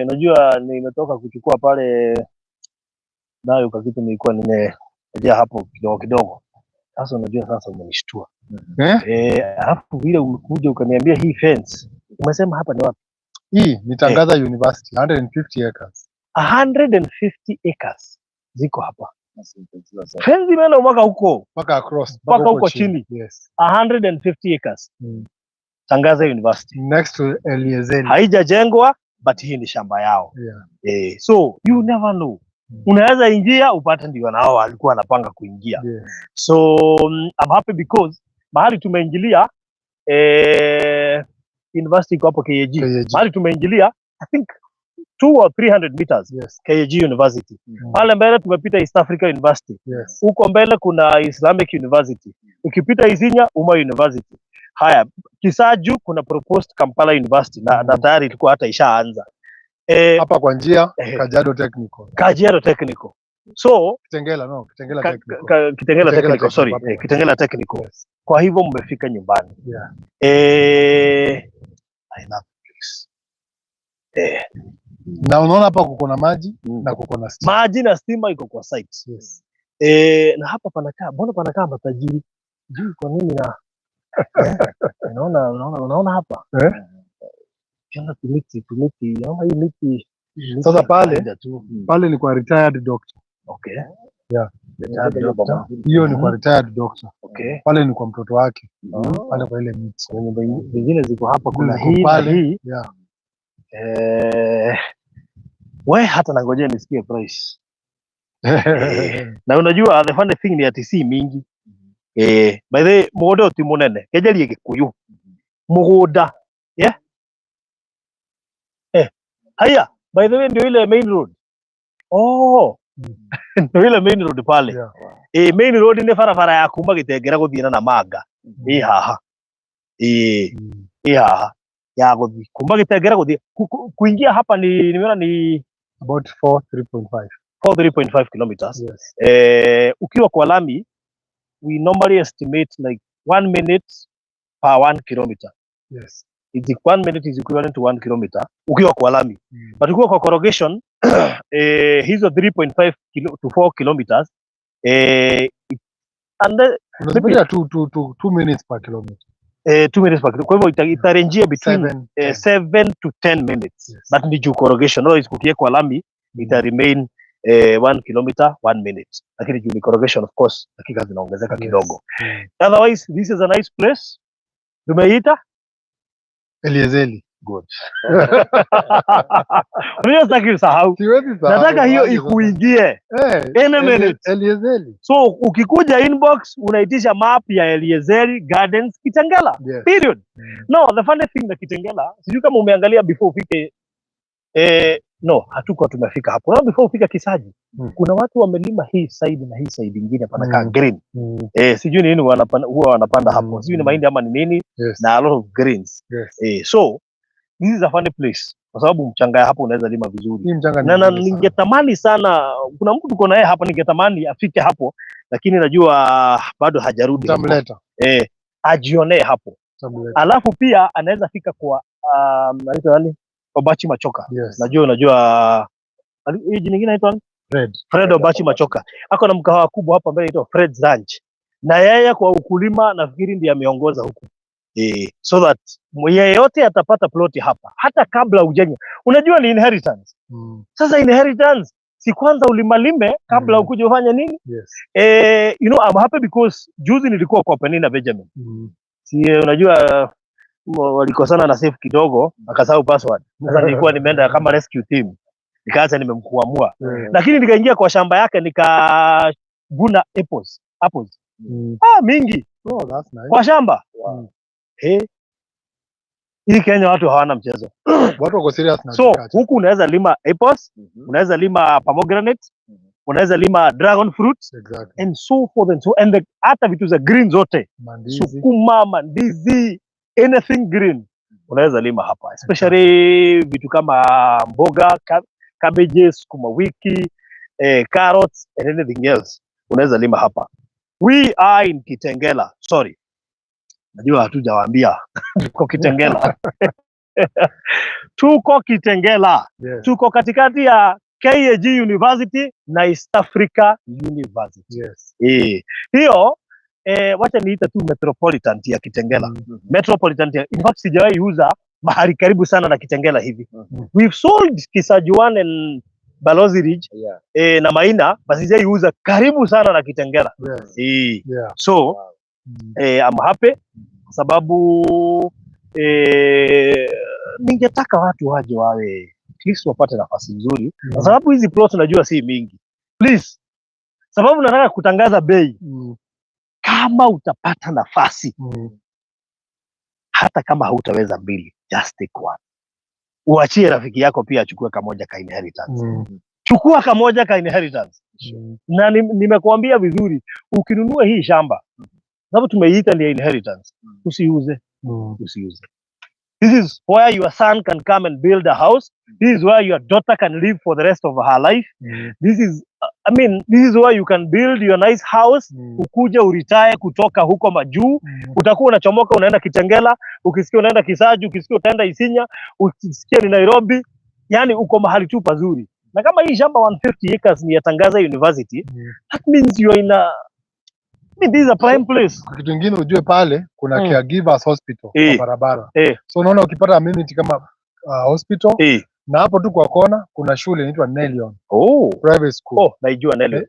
Unajua nimetoka kuchukua pale nayo kwa kitu nilikuwa nimejaa hapo kidogo kidogo. Sasa unajua sasa umenishtua. Alafu vile umekuja ukaniambia hii fence. Umesema hapa ni wapi? Hii ni Tangaza University, 150 acres. 150 acres ziko hapa. Fence imeenda mpaka huko. Mpaka across, Mpaka huko chini. Yes. 150 acres. Tangaza University. Next to Eliezeli. Haijajengwa, but hii ni shamba yao. So you never know. Unaweza ingia upate ndio nao walikuwa wanapanga kuingia. So I'm happy because mahali tumeingilia, university iko hapo KAG. KAG. Mahali tumeingilia, I think 2 or 300 meters, KAG University. Pale mbele tumepita East Africa University. Huko mbele kuna Islamic University. Ukipita Isinya, Umma University. Haya, Kisaju kuna proposed Kampala University na tayari ilikuwa hata ishaanza. Hapa kwa njia Kajiado Technical. Kajiado Technical. So Kitengela, no, Kitengela Technical. Kitengela Kitengela Technical, sorry. Technical. Kitengela Technical. Yes. Kwa hivyo mmefika nyumbani. I love the place. Na unaona hapa kuko na maji na kuko na stima. Maji na stima iko kwa site. Yes. Na hapa panakaa, mbona panakaa matajiri? Sijui kwa nini na unaona hapa? Ukiona tumiti, tumiti, unaona hii miti, hii miti Sasa ya pale, kawaida tu. Pale ni kwa retired doctor. Yeah. Retired doctor. Hiyo ni kwa retired doctor. Pale ni kwa mtoto wake. Pale kwa ile miti. Kuna nyumba zingine ziko hapa, kuna Ziko hii na pale. hii. We hata nangojea nisikie price. Na unajua the funny thing ni ati si mingi. By the way, mugunda ti munene, kejerie Gikuyu. Mugunda. Yeah? Haya, by the way ndio ile main road. Oh. Ndio ile main road pale. Main road ni barabara ya kuma Gitengera guthie na Namanga. Haha. Haha. Ya guthie kuma Gitengera guthie kuingia hapa ni nimeona ni about 4 3.5. 4 3.5 kilometers. Yes. Ukiwa kwa lami we normally estimate like 1 minute per 1 kilometer. It's 1 minute is equivalent to 1 kilometer ukiwa kwa lami. But ukiwa kwa corrugation, hizo 3.5 to 4 kilometers, and then, Unazipatia 2 minutes per kilometer. 2 minutes per kilometer. Kwa hivyo itarangia between 7, 10. 7 to 10 minutes. Yes. But ni juu corrugation. Otherwise kukiwekwa lami ita remain 1 kilometer 1 minute. Lakini juu ni corrugation, of course dakika zinaongezeka kidogo. Otherwise this is a nice place. Tumeita Eliezeli. Good. Unajua sitaki usahau. Siwezi sahau. Nataka hiyo Waje sasa. ikuingie. Any minute. Eliezeli. So ukikuja inbox unaitisha map ya Eliezeli Gardens Kitengela. Yes. Period. No, the funny thing na Kitengela, sijui kama umeangalia before ufike, no, hatukuwa tumefika hapo. Na before ufika Kisaji, kuna watu wamelima hii side na hii side nyingine panakaa green. Sijui nini huwa wanapanda hapo. Sijui ni mahindi ama ni nini. Na a lot of greens. So this is a funny place kwa sababu mchanga hapo unaweza lima vizuri. Hii mchanga ni Na mzuri sana. ningetamani sana, kuna mtu tuko naye hapa ningetamani afike hapo, lakini najua bado hajarudi hapo. Tamleta. Ajionee hapo. Tamleta. Alafu pia anaweza fika kwa anaitwa nani? Obachi Machoka. Yes. Najua unajua hii jina lingine anaitwa nani? Fred. Fred Obachi Machoka. Ako na mkahawa kubwa hapa mbele inaitwa Fred's Ranch. Na yeye kwa ukulima nafikiri ndiye ameongoza huku. So that yeyote atapata ploti hapa hata kabla ujenge. Unajua ni inheritance. Sasa inheritance si kwanza ulimalime kabla ukuje ufanye nini? Yes. You know, I'm happy because juzi nilikuwa kwa Penina Benjamin. Si unajua walikosana na safe kidogo, akasahau password. Sasa nilikuwa nimeenda kama rescue team. Nikaacha nimemkuamua. Lakini nikaingia kwa shamba yake nikavuna apples, apples. Mingi. Oh, that's nice. Kwa shamba. Hii Kenya watu hawana mchezo. Watu wako serious na So agriculture. huku unaweza lima apples, unaweza lima pomegranate, unaweza lima dragon fruit, and so forth and so, and hata vitu za green zote. Mandizi. Sukuma, mandizi, anything green unaweza lima hapa. Especially vitu kama mboga, cabbages, sukuma wiki, carrots and anything else unaweza lima hapa. We are in Kitengela. Sorry. Najua hatujawaambia. Tuko Kitengela. Tuko Kitengela. Yes. Tuko katikati ya KAG University na East Africa University. Yes. Hiyo wacha niite tu Metropolitan ya Kitengela. Metropolitan ya, in fact sijawahi uza mahali karibu sana na Kitengela hivi. We've sold Kisaju 1 and Balozi Ridge na Maina, basi sijaiuza karibu sana na Kitengela. So I'm happy sababu ningetaka watu waje wawe at least wapate nafasi nzuri, kwa sababu hizi plots najua si mingi. Please, sababu nataka kutangaza bei. Kama utapata nafasi, hata kama hautaweza mbili, just take one. Uachie rafiki yako pia achukue kamoja ka inheritance. Chukua kamoja ka inheritance. Na nimekuambia vizuri, ukinunua hii shamba, sababu tumeiita ni ya inheritance, usiuze. Usiuze. This is where your son can come and build a house. This is where your daughter can live for the rest of her life. This is, I mean, this is where you can build your nice house. Ukuje uretire kutoka huko majuu. Utakuwa unachomoka unaenda Kitengela, ukisikia unaenda Kisaju, ukisikia utaenda Isinya, ukisikia ni Nairobi. Yani uko mahali tu pazuri. Na kama hii shamba 150 acres ni ya Tangaza University, that means you are in a, I mean, this is a prime place. Kitu kingine ujue pale kuna Caregivers Hospital kwa barabara. So unaona ukipata amenity kama hospital na hapo tu kwa kona kuna shule inaitwa Nelion Private School. Oh, naijua Nelion.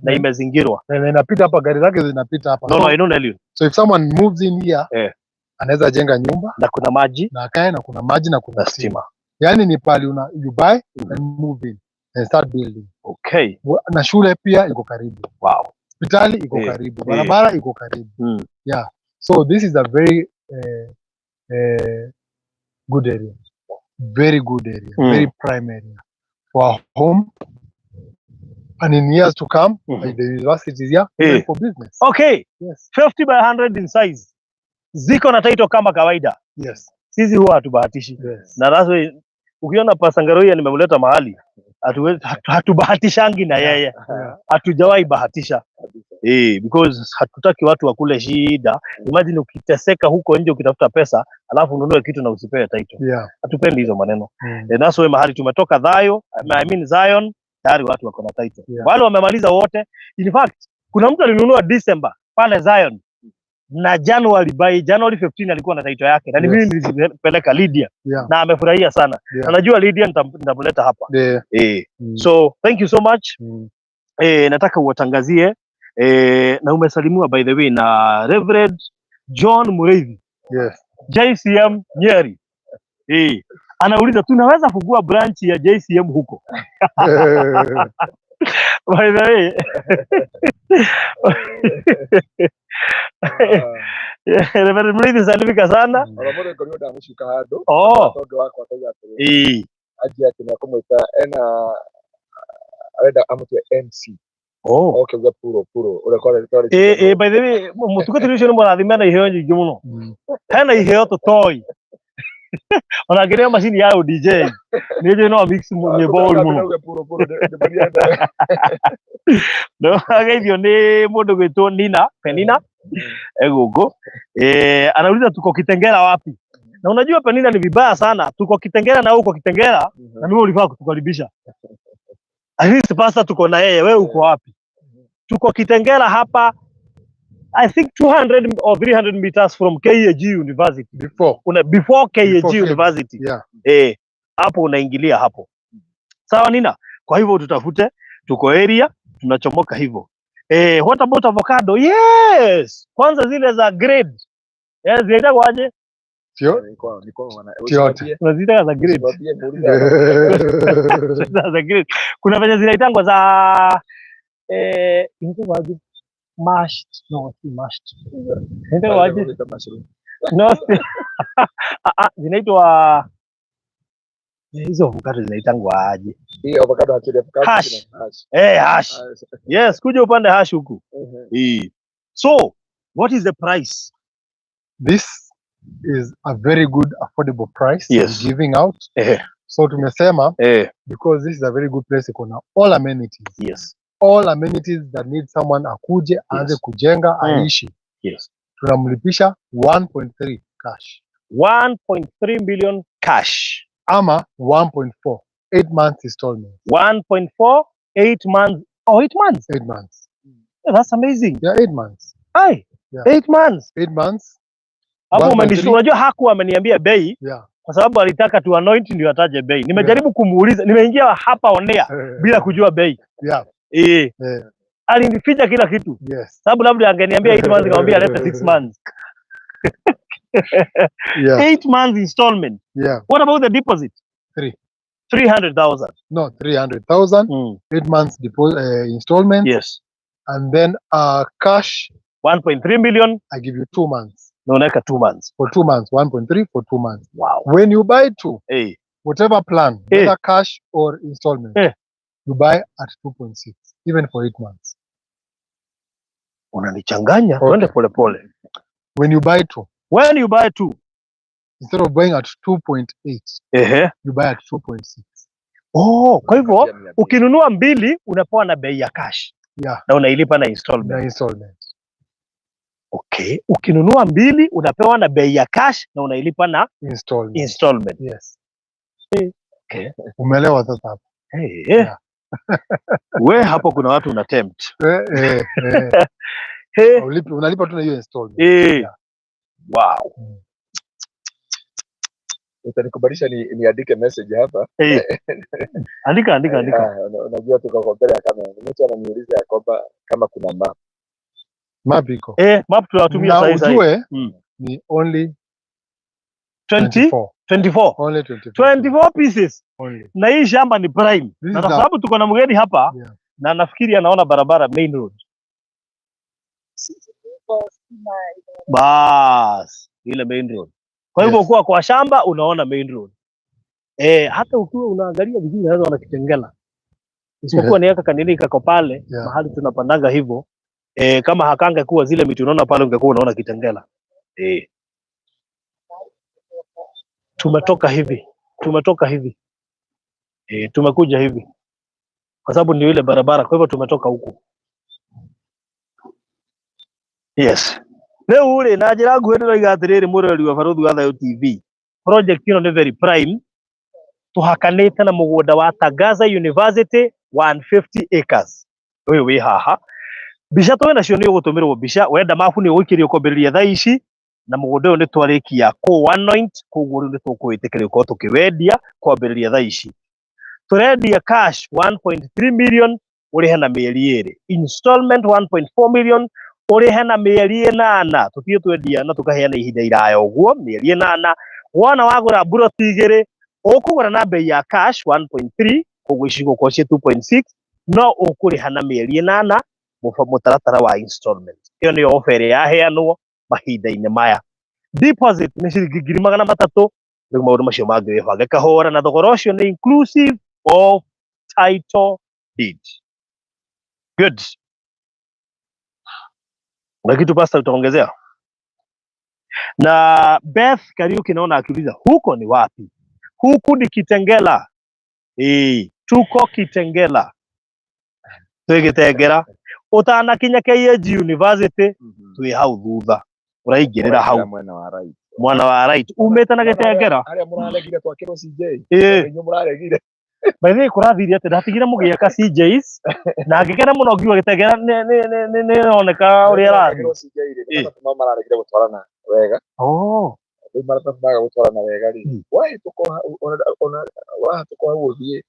Na imezingirwa. Na inapita hapa, gari zake zinapita hapa. No, no, I know Nelion. So if someone moves in here, anaweza jenga nyumba na kuna maji na akae, na kuna maji na kuna na stima. Yani ni pali una you buy and move in and start building. Na shule pia iko karibu. Hospitali iko karibu. Barabara iko karibu. Yeah. So this is a very good area. Very good area. Very prime area for a home. And in years to come, like the university is here for business. Okay. Yes. 50 by 100 in size. Ziko na title kama kawaida. Sisi huwa hatubahatishi. Na that's why ukiona Pastor Ngaruiya nimemleta mahali, hatubahatishangi na yeye. Hatujawahi bahatisha. Because hatutaki watu wakule shida. Imagine ukiteseka huko nje ukitafuta pesa, alafu ununue kitu na usipewe title. Hatupendi hizo maneno. That's why mahali tumetoka Thayo, I mean Zion, tayari watu wako na title. Wale wamemaliza wote. In fact, kuna mtu alinunua December pale Zion na January, by January 15 alikuwa na title yake. Na ni mimi nilipeleka Lydia. Na amefurahia sana. Na najua Lydia nitamleta hapa. So thank you so much. Nataka uwatangazie, na umesalimiwa by the way na Reverend John Mureithi. JCM Nyeri. Anauliza tunaweza fungua branch ya JCM huko. By the way. Reverend Mureithi salimika sana. Ona mũndũ ngorwo ndamũcuka handũ. Tondũ wakwa akauga atĩrĩrĩ. Anjia atĩ nĩakũmwĩta ena arenda amũtue MC. Okay, uga puro puro. Ũrĩa kware By the way, mũtungatĩri ũcio nĩ mũrathime na iheo nyingĩ mũno. Hena iheo tũtoĩ. Ona angĩrĩa macini ya DJ, nĩ njũĩ no mix nyĩmbo ũru mũno. Uga puro puro, ndĩ- No, ageithio nĩ mũndũ gwĩtwo Nina, Penina, egũkũ. Anauliza tuko Kitengela wapi? Na unajua Penina ni vibaya sana, tuko Kitengela na wewe uko Kitengela, na wewe ulifaa kutukaribisha. At least pastor tuko na yeye, wewe uko wapi? Tuko Kitengela hapa, I think 200 or 300 meters from KAG University. Before. Una, before KAG Before KAG. University. Hapo unaingilia hapo. Sawa Nina? Kwa hivyo tutafute, tuko area, tunachomoka hivyo. What about avocado? Yes! Kwanza zile za grade. Yes, zinaitwa aje? Sio? Niko wana- Tiote. Tunaziita za grade. Usiwaambie muulize. Za grade. Kuna venye zinaitangwa za inaitwa aje? Mashed. No, si mashed. Inaitwa aje? No, si. Zinaitwa hizo avocado zinaitangwa aje? Hii avocado actually, avocado Hash. kuna hash. Hash. Hash. Yes, kuja upande hash huku. So, what is the price? This is a very good affordable price I'm giving out. So tumesema because this is a very good place, iko na all amenities. All amenities that need someone akuje aanze kujenga, aishi. Tunamlipisha 1.3 cash. 1.3 million cash. Ama 1.4, 8 months installment. 1.4, 8 months. Oh, 8 months. 8 months. Yeah, that's amazing. Yeah, 8 months. Aye. Yeah. 8 months. 8 months. Hapo One point umenishtua. three. Unajua hakuwa ameniambia bei. Yeah. Kwa sababu alitaka tu anoint ndio ataje bei. Nimejaribu kumuuliza, nimeingia hapa on air bila kujua bei. Alinificha kila kitu. Sababu labda angeniambia 8 months, nikamwambia lete 6 months. 8 months installment. What about the deposit? 300,000. No, 300,000. 8 months installment. Yes. And then cash 1.3 million. I give you 2 months. No, like 2 months. For 2 months, 1.3 for 2 months. Wow. When you buy 2, whatever plan, whether cash or installment, you buy at 2.6, even for 8 months. Unanichanganya. Twende pole pole. When you buy 2. When you buy 2. Instead of buying at 2.8, you buy at 2.6. Oh, kwa hivyo ukinunua 2 unapewa na bei ya cash. Na unailipa na installment. Na installment. Okay. Ukinunua 2 unapewa na bei ya cash na unailipa na installment. Installment. Yes. Okay. Umeelewa sasa hapo? We hapo kuna watu una tempt. Unalipa tu na hiyo installment. Wow. Utanikubalisha niandike message hapa. Andika, andika, andika. Unajua tuko kwa mbele ya kamera. Mtu ananiuliza ya kwamba kama kuna map. Map iko. Map tunatumia Na sasa hivi. ujue ni only 24. 24. Only 24. 24 pieces. Only. Na hii shamba ni prime. This Na is kwa the sababu tuko na mgeni hapa, na nafikiri anaona barabara main road. Bas, ile main road. Kwa hivyo ukiwa kwa shamba unaona main road. Hata ukiwa unaangalia vizuri unaweza ona Kitengela. Isipokuwa ni kanini kako pale, mahali tunapandaga hivyo. Kama hakange kuwa zile miti unaona pale ungekuwa unaona Kitengela. Tumetoka hivi. Tumetoka hivi. Tumekuja hivi. Kwa sababu ni ile barabara, kwa hivyo tumetoka huku. Yes. Leo ule na njira nguhĩ ndĩroiga atĩrĩrĩ mũroreri wa Barũthi wa Thayũ TV. Project ĩno nĩ very prime. Tũhakanĩte na mũgũnda wa Tangaza University 150 acres. Ũyũ wĩ haha. Mbica twĩ nacio nĩ ũgũtũmĩrwo mbica, wenda mabu nĩ ũgũikĩrio kwambĩrĩria thaa ici, na mũgũnda ũyũ nĩ twarĩkia kũ-anoint, koguo rĩu nĩ tũkũwĩtĩkĩria gũkorwo tũkĩwendia kwambĩrĩria thaa ici. Tũrendia cash 1.3 million ũrĩhe na mĩeri ĩrĩ. Installment 1.4 million ũrĩhe na mĩeri 8. Tũtige twendia na tũkaheana ihinda iraya ũguo, mĩeri 8. Wona wagũra mburoti 2, ũkũgũra na bei ya cash 1.3, koguo ici igũkorwo ciĩ 2.6, no ũkũrĩha na mĩeri 8 mũtaratara wa installment. Ĩyo nĩyo offer ĩrĩa yaheanwo mahinda-inĩ maya. Deposit nĩ ciringi ngiri magana matatũ, rĩu maũndũ macio mangĩ wĩbange kahora, na thogora ũcio nĩ inclusive of title deed. Good. Na kitu pastor utaongezea? Na Beth Kariuki naona akiuliza huko ni wapi? Huku ni Kitengela. Tuko Kitengela. Twĩ Gĩtengera. Ũtanakinya KAG University, twĩ hau thutha. Ũraingĩrĩra hau. Mwena wa right. Mwena wa right. Umĩte na Gĩtengera. Arĩa mũraregire twakĩrwo CJ. Inyuĩ mũraregire. By the way, kũrathire atĩ ndatigire mũgĩaka CJs na ngĩkena mũno ngiuga Gĩtengera nĩ ĩroneka ũrĩa ĩrathiĩ. Twakĩrwo CJ rĩ, maratathi mao mararegire gũtwarana wega. Rĩu maratathi maga gũtwarana wega rĩ, wahĩtũka ona wahĩtũka hau ũthiĩ,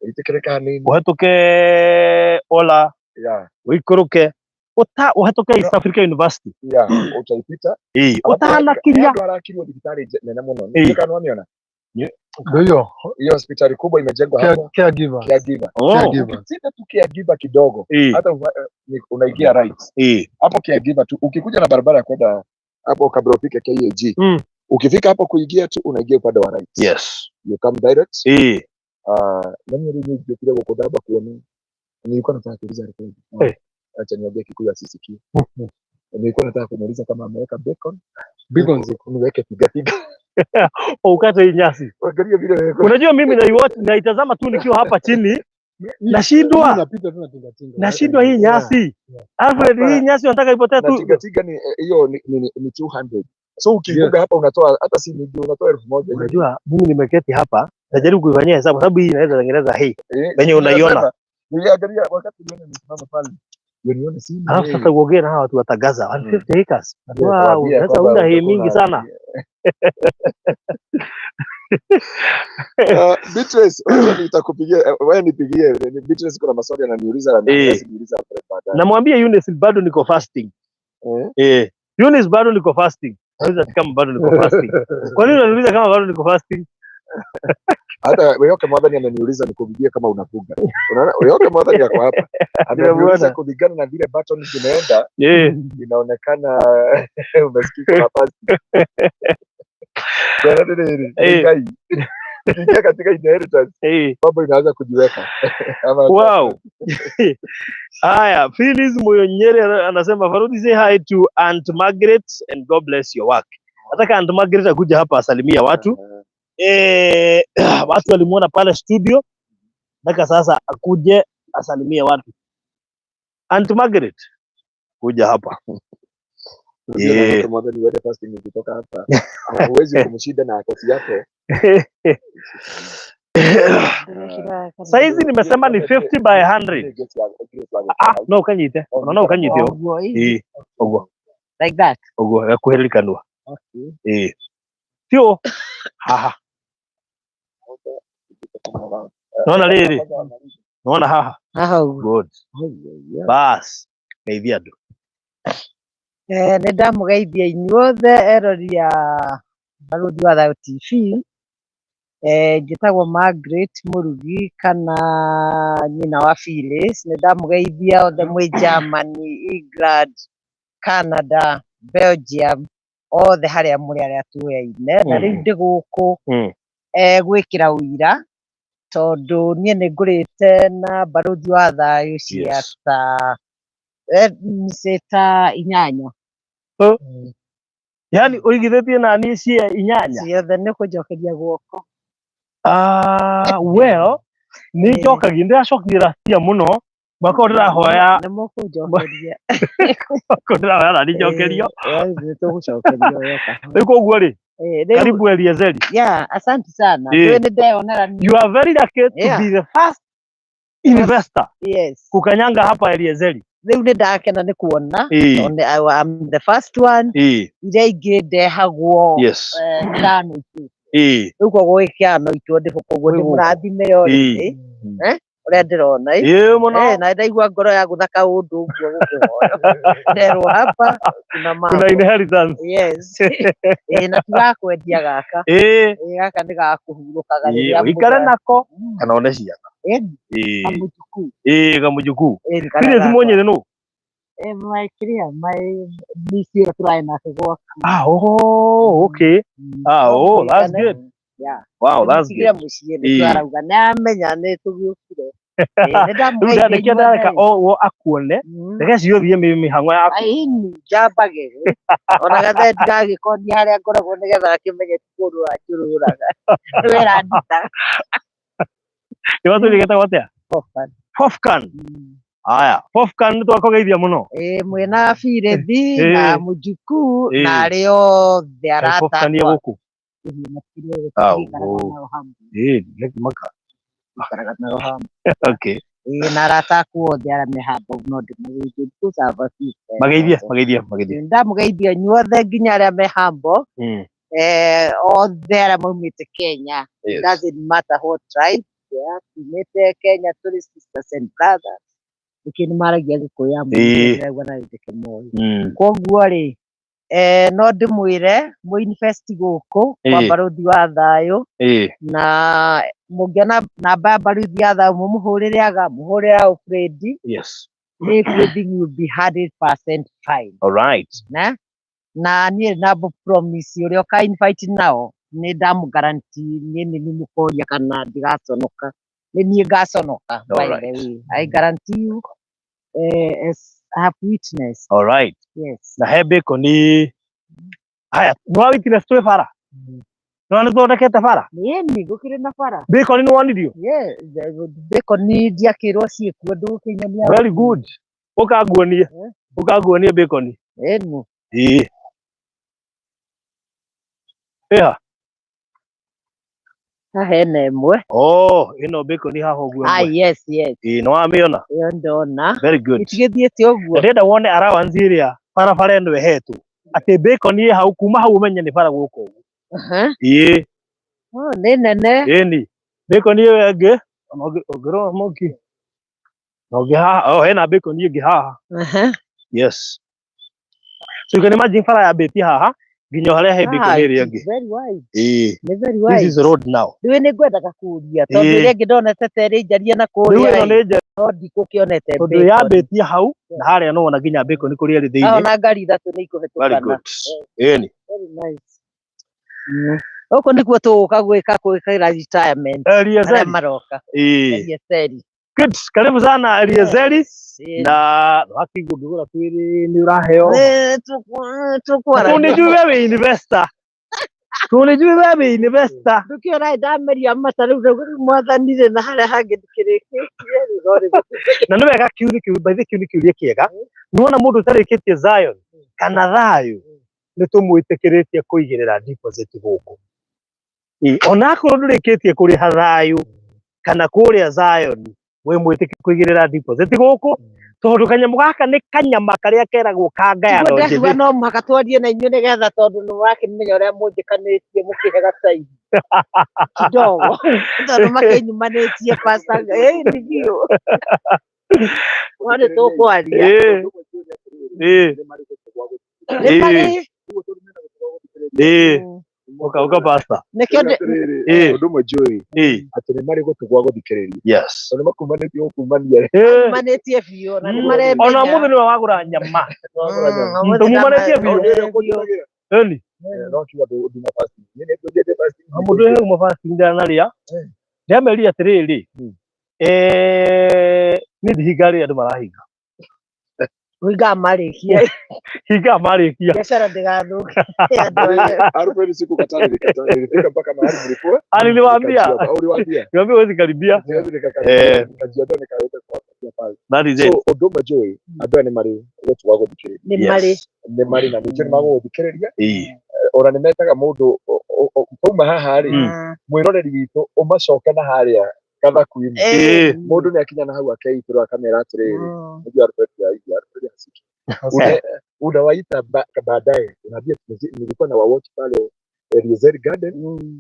wĩtĩkĩre kanini. Ũhĩtũke Ola, ũikũrũke, ũhĩtũke East Africa University. Utaipita. Ũtanakinya. Andũ arakirwo thibitarĩ nene mũno. Nĩ kana wamĩona? Ndio hiyo. Hiyo hospitali kubwa imejengwa hapo. Caregiver. Caregiver. Caregiver. Ukipita tu caregiver kidogo, hata unaingia right. Hapo caregiver tu, ukikuja na barabara ya kwenda hapo kabla ufike KAG. Ukifika hapo kuingia tu unaingia upande wa right. You come direct. Na mimi nilijifikiria kwa kudaba kuona. Nilikuwa nataka kuuliza rekodi. Acha niongee Kikuyu asisikie. Nilikuwa nataka kumuuliza kama ameweka bacon. Bacon ziko. Niweke piga piga. Ukate hii nyasi. Angalia vile wewe. Unajua mimi naitazama tu nikiwa hapa chini. Nashindwa. Napita tu na tinga tinga. Nashindwa hii nyasi. Alfred, hii nyasi unataka ipotee tu. Na tinga tinga ni hiyo ni 200. So ukivuka hapa unatoa hata si mingi, unatoa 1000. Unajua mimi nimeketi hapa najaribu kuifanyia hesabu sababu hii inaweza tengeneza hii. Venye unaiona. Niliangalia wakati niliona nimesimama pale. Ndio nione simu. Alafu sasa uongee na hawa watu wa Tagaza 150 acres. Ndio, Wow, kuambia sasa kwamba unda hii utakuwa mingi sana. Beatrice, wewe nitakupigia, wewe nipigie. Beatrice kuna maswali ananiuliza na niuliza hapo baadaye. Namwambia Eunice bado niko fasting. Eh? Eh, Eunice bado niko fasting. Nauliza ati kama bado niko fasting. Kwa nini unaniuliza kama bado niko fasting? Hata Weyoke Mwathani ameniuliza nikupigie kama unafuga. Unaona, Weyoke Mwathani ako hapa. Ameniuliza Nimemuona. kulingana na vile button zimeenda, inaonekana umesikika na pasi. Bwana nini? Ngai. Ukiingia katika inheritance, mambo inaanza kujiweka. Ama Wow. Haya, Phyllis Muyonyere anasema Farudi, say hi to Aunt Margaret and God bless your work. Nataka Aunt Margaret akuja hapa asalimia watu. Watu walimuona pale studio. Nataka sasa akuje asalimie watu. Aunt Margaret, kuja hapa. Unajua Weyoke Mwathani uende fasting ukitoka hapa. Huwezi kumshinda na kosi yako. Saizi nimesema ni 50 by 100. Ah, no ukanyite. Unaona ukanyite yo. Ũguo, ĩ, Ũguo, like that. Ũguo gakuhĩrĩria Okay. Tio haha. Naona rĩrĩ. Naona haha. Haha ũguo. Good. Bas. Geithia andũ. Nĩ ndamũgeithia inyuothe erori a Barũthi wa Thayũ TV. Njĩtagwo Margaret Mũrugi kana nyina wa Phyllis. Nĩ ndamũgeithia othe mwĩ Germany, England, Canada, Belgium, othe harĩa mũrĩ arĩa tũyaine. Na rĩu ndĩ gũkũ gwĩkĩra ũira tondũ niĩ nĩ ngũrĩte na Barũthi wa Thayũ cia ta ta 8. Yaani ũigithĩtie na niĩ cia 8? Ciothe nĩ kũnjokeria guoko. Ah, well, nĩ njokagia, ndĩracokire last year mũno. Mwaka ũyũ ndĩrahoya. Nĩ mũkũnjokeria. Mwaka ũyũ ndĩrahoya na njokerio. Nĩ tũgũcokerio wega. Rĩu koguo rĩ, Rĩu karibu Eliezeri. Yeah, asante sana. Rĩu nĩ ndeyonera niĩ. You are very lucky to be the first investor kukanyanga hapa Eliezeri. Rĩu nĩ ndakena nĩ kuona. Tondũ I am the first one. Iria ingĩ ndehagwo, ndano itũ. Rĩu koguo gĩkĩano itũ ndĩ koguo Wĩ gũkũ. ndĩmũrathime already. Ũrĩa ndĩrona, ĩ. Ĩĩ mũno. Na ndaigua ngoro ya gũthaka ũndũ ũguo gũkĩhoya. Nderwo hapa kuna mambo. Kuna inheritance. Yes. Na tigakwendia gaka. Gaka nĩ gakũhurũkaga rĩrĩa Ũikare mũga- nako kana one ciana. Kamũjukuu. Kamũjukuu. Kana Phyllis gakwa. Mwonyere nũ? My kĩrĩa, my niece ĩrĩa tũrarĩ nake gwaku. Ah, oh, okay. Ah, oh, that's good. Yeah. Wow, that's Tũmũtigire good. mũciĩ nĩ twarauga nĩ amenya nĩ tũgĩũkire. Nĩ Rĩu ndamũgeithia ndarĩkia ndareka inyuothe. o akuone. Reke cio thiĩ mĩhang'o yaku. Aini njambage. Ona gathe ndigagĩkonia harĩa ngoragwo nĩgetha akĩmenye ti kũrũra njũrũraga. Nĩ wĩra ndutaga. Nĩ watũire getagwo atĩa? Fofan. Fofcan. Haya, Fofcan nĩ twakũgeithia mũno. Mwĩna Birethi na mũjukuu na arĩa othe arata Fofcan ĩ akwa. gũkũ. Ah, ũguo. Nĩkĩmaka. Ikaraga nao hamwe. Okay. Na arata akwa othe arĩa me hamba no ndĩmageithie because I have a few friends Mageithie, also. mageithie, mageithie. Ndamũgeithia inyuothe nginya arĩa me hambo. Othe arĩa maumĩte Kenya. Doesn't matter what tribe. Yeah, tumĩte Kenya tũrĩ sisters and brothers. Nĩkĩ nĩ maragia Gĩkũyũ ya mũndũ ndĩraigua na gĩtheke moyo. Koguo rĩ, no ndĩmwĩre mũ invest gũkũ kwa Barũthi wa Thayũ. Na mũngĩona namba ya Barũthi ya Thayũ mũmũhũrĩre aga mũhũrĩre Alfred. Everything will be 100% fine. All right. Na? Na niĩ nabo promise ũrĩa ũka invite nao nĩ ndamũ guarantee niĩ nĩ niĩ mũkoria kana ndigaconoka. Nĩ niĩ ngaconoka, by All the right. way. I guarantee you, as I have witnessed. All right. Yes. Na he bacon. Haya, nĩ wa witness twĩ bara? Nĩ nĩ thondekete bara? Ĩni, gũkĩrĩ na bara. Bacon nĩ wonirio? Yeah, bacon ndiakĩrwo ciĩkuo ndũgũkĩnyonia. Very good. Ũkanguonie. Ũkanguonie bacon. Ĩni. Ĩha. Haha hena ĩmwe. Oh, ĩno beacon haha ũguo Ah, ĩmwe. yes, yes. Ĩĩ, nĩ wamĩona? Ĩyo ndona. Very good. Itigĩthiĩte ũguo. Ndĩrenda wone allowance ĩrĩa barabara ĩno ĩhetwo atĩ beacon ĩ hau kuma hau ũmenye nĩ bara gũkũ ũguo. Aha. Ĩĩ. Oh, nĩ nene. Ĩni. Beacon ĩyo ĩngĩ ona ũngĩrora mũngĩ na ũngĩ haha, oh, hena beacon ĩngĩ haha. Aha. Yes. So you can imagine bara yambĩtie haha nginya o harĩa he beacon Ah, ĩrĩa it ĩngĩ. is very wide. Ĩĩ. Nĩ very This is wide. road now. Rĩu nĩ ngwendaga kũria tondũ Ĩĩ. ĩrĩa ĩngĩ ndonete ta ĩrĩ njarie na Rĩu kũrĩa ĩno ĩ, nĩ njega no ndikũkĩonete tondũ beacon. yambĩtie hau na harĩa no wona nginya beacon kũrĩa ĩrĩ Haha thĩinĩ. ona ngari ithatũ nĩ Very ikũhetũkana. good. Ĩni. Very nice. Gũkũ nĩkuo tũgũka gwĩka gwĩkĩra retirement arĩa Eliezeri. maroka. Ĩĩ. Eliezeri. Good. Karibu sana Eliezeri. Yes. Ĩĩ. Na wakĩigua ũngĩgũra twĩrĩ nĩ ũraheo. Ĩĩ, tũkwaragia. Tũnĩjui we wĩ investor. Tũnĩjui we wĩ investor. Ndũkĩona ndameria mata rĩu rĩu mwathani rĩ na harĩa hangĩ ndikĩrĩkĩtie rĩu no rĩu. Na nĩ wega kĩu nĩ kĩu by the way, kĩu nĩ kĩũria kĩega. Nĩwona mũndũ ũtarĩkĩtie Zion kana thayũ nĩ tũmwĩtĩkĩrĩtie kũigĩrĩra deposit gũkũ. Ĩĩ, onakorwo ndũrĩkĩtie kũrĩha thayũ kana kũrĩa Zion wĩ mwĩtĩkĩrie kũigĩrĩra deposit gũkũ tondũ kanyamũ gaka nĩ kanyama karĩa keragwo ka ngayano Tiguo ndakiuga njĩthĩ. no mũhaka twarie na inyuĩ nĩgetha tondũ nĩ mũrakĩmenya ũrĩa mũnjĩkanĩtie mũkĩhe gacai kidogo tondũ makĩnyumanĩtie pastor ĩĩ nĩ biũ no nĩ tũkwaria. Ĩĩ. Ĩĩ. Nĩ marĩ Ĩĩ. Ũka ũka pastor. nĩkĩo Ĩĩ. Ũndũ ũmwe njũĩ Ĩĩ. atĩ nĩ marĩ gũtũ gwa gũthikĩrĩria Yes. tondũ makumanĩtie gũkumania. Ĩĩ. nyumanĩtie biũ na nĩ Ona maremenya. mũthĩ nĩwe wagũra nyama. Ũmũthĩ Tũmumanĩtie biũ. biũ. Ĩni. No kiuga nduma fasting. Niĩ nĩ ngũthiĩte fasting. Mũndũ ũyũ uma fasting ndanarĩa. Ndĩamerire atĩrĩrĩ, niĩ ndihinga rĩrĩa andũ marahinga. Hingaga marĩkia. Hingaga marĩkia. Biacara ndĩgathũke. Andũ arĩa- Alfred sikukataa, nilikataa. Nilifika mpaka mahali nilikuwa. Aliniwaambia. Nikajiondoa. Uliwaambia? Niwaambia huwezi karibia. Siwezi nikakaribia. Eh. Nikajiondoa nikaweka kwa kwa pale. That is So it. ũndũ ũmwe njũĩ andũ aya nĩ marĩ gũtũ gwa gũthikĩrĩria. Nĩ marĩ. Yes. Nĩ marĩ na ningĩ nĩ magũgũthikĩrĩria. Ĩĩ. Ona nĩ metaga mũndũ kauma haha rĩ mwĩroreri witũ ũmacoke na harĩa gathaku-inĩ. Ĩĩ. Mũndũ nĩ akinya na hau akeitũra akamera atĩrĩrĩ, unajua Alfred ya Alfred hasiki. Unawaita baadaye unaambia nilikuwa na wawatch pale Eliezer Garden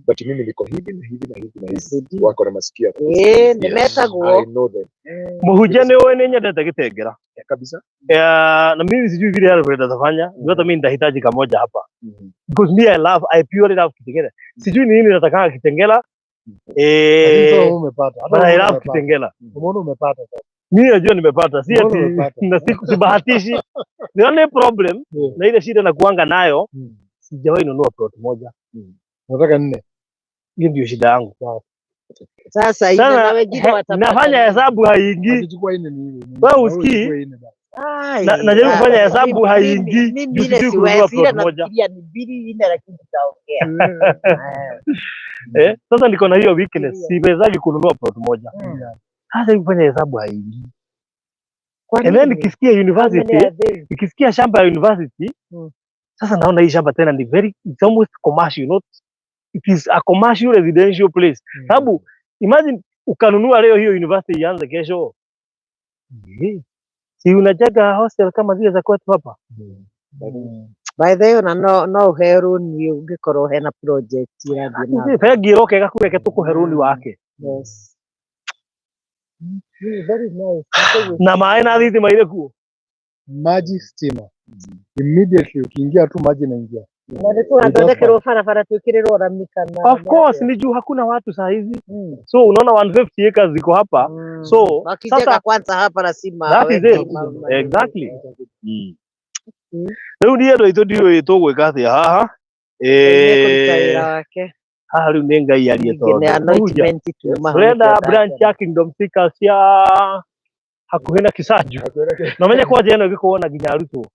but mimi niko hivi na hivi na hivi na hivi. Wako na masikio ya Ĩĩ, nĩ Yes. metagwo. I know them. Mũhunjia nĩ ũĩ nĩ nyendete gĩtengera. Kabisa. Na mimi sijui vile Alfred atafanya. Hata mimi nitahitaji kamoja hapa. Because me I love, I purely love Kitengela. Sijui ni nini nataka Kitengela. Lakini sasa wewe umepata. Hata But I wewe love umepata. Kitengela. Umeona umepata sasa. Mimi najua nimepata, si Umeona ati umepata. na siku sibahatishi. The only problem Yeah. na ile shida nakuanga nayo, sijawahi nunua plot moja. Nataka nne. Hiyo ndio shida yangu. Sasa hivi na Sasa wengine watapata nafanya nini? hesabu haingii. Akichukua nne ni hivi. Wewe Na usikii? uchukue nne basi. Ai, Najaribu kufanya hesabu haingii. Mimi Juu ile sijui kununua siwezi, ile plot moja. nafikiria ni mbili nne, lakini tutaongea. Sasa niko na hiyo weakness, siwezagi kununua plot moja. Sasa hivi kufanya hesabu haingii. Kwa And then nini? nikisikia How many university, are they? nikisikia shamba ya university, sasa naona hii shamba tena ni very, it's almost commercial, not it is a commercial residential place. Sababu imagine ukanunua leo hiyo university ianze kesho. Si unajenga hostel kama zile za kwetu hapa? By the way, ona no ũheo rũni ũngĩkorwo hena project irathiĩ na mbere. Bengi ĩroka ĩgakũreke tũkũhe rũni wake. Yes. Very nice. Na maĩ na thitima irĩ kuo. Maji stima. Immediately ukiingia tu maji inaingia. Na nĩ tũgathondekerwo barabara twĩkĩrĩrwo rami kana Of course ni juu hakuna watu saa hizi. So unaona 150 acres ziko hapa. So Wakijenga sasa kwanza hapa lazima that is waweke it. Exactly. Rĩu niĩ andũ aitũ ndiũĩ tũgwĩka atĩa haha. Nĩekũruta wĩra wake. Haha rĩu nĩ Ngai arie Ningĩ nĩ tondũ mũhunjia anointment tuuma hau tũrenda nĩkĩo branch ya Kingdom Seekers cia hakuhĩ na Kisaju. Na ũmenye kwanja ĩno ĩgĩkorwo na nginya arutwo.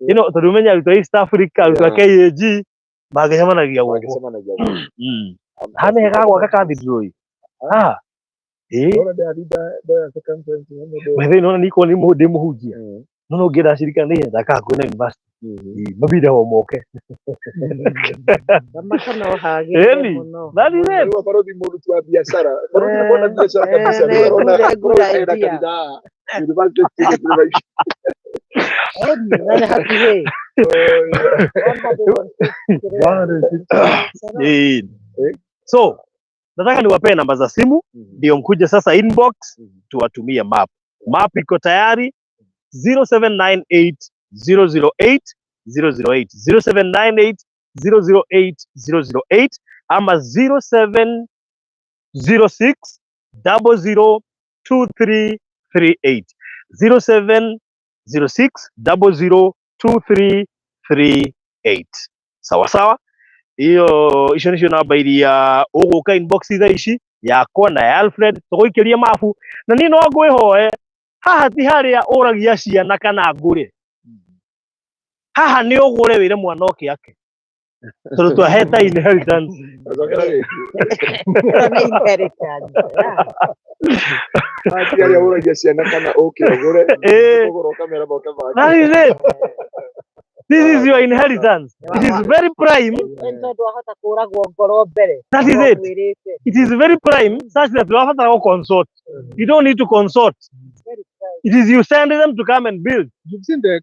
Ĩno tondũ ũmenye arutwo a East Africa, arutwo a KAG mangĩcemanagia gũkũ. Haha nĩ hega gwaka cathedral ĩ. Haha. By the way, nĩwona niĩ korwo ndĩ mũhunjia. No no ngĩenda cirika nĩ ihenya ndaka hakuhĩ na university. Mabida homoke. Thamaka no hagĩrĩre Ĩni, mũno. that is it. Rĩu barothi mũruti wa biacara, barothi nĩ mwana biacara kabisa. Eh, Rĩu arona good- good barothi ena idea. kanitha haha. University student nĩ maica. Ĩni, na nĩ hakuhĩ. 150. Eh. So nataka niwapee namba za simu ndio mkuje sasa inbox tuwatumie map. Map iko tayari 0798 008 008, 0798 008 008 ama 0706 002338, 0706 002338. Sawa sawa, iyo icio nicio namba iria ũgũka inbox thaa ici yakwa na ya Alfred tũgũikĩrie mabu. Na niĩ no ngwĩhoe, haha ti harĩa ũragia ciana kana ngũre, haha nĩ ũgũre wĩre mwana ũke ake, tondũ twaheta inheritance. Acokera rĩngĩ. Ĩyo nĩ inheritance. Yeah. Haha ti harĩa ũragia ciana kana ũke ũgũre. Ũgũra ũkamera moke make. That is it. This is your inheritance. It is very prime. Nĩ tondũ wahota kũragwo ngoro mbere. That is it. Ũkwĩrĩte. It is very prime such that ũrabatara gũ consult. You don't need to consult. Very prime. It is you send them to come and build. You've seen the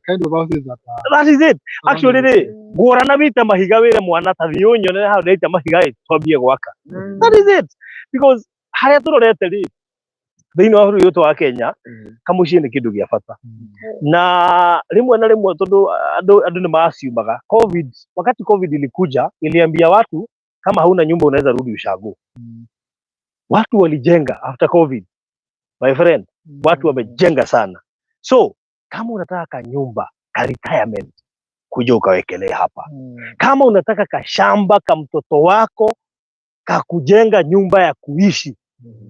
kind of houses that are That is it. Actually rĩ, ngũra wite mahiga wĩre mwana ta thiĩ ũnyonere hau ndaita mahiga ĩ twambie gwaka. That is it. Because harĩa tũrorete rĩ, thĩinĩ wa bũrũri ũyũ wa Kenya, kamũciĩ nĩ kĩndũ gĩa bata. Na rĩmwe na rĩmwe tondũ andũ nĩ maciumaga COVID, wakati COVID ilikuja iliambia watu kama hauna nyumba unaweza rudi ushago. Watu walijenga after COVID, my friend, watu wamejenga sana. So kama unataka kanyumba ka retirement, kuja ukawekelee hapa. Kama unataka kashamba ka mtoto wako ka kujenga nyumba ya kuishi,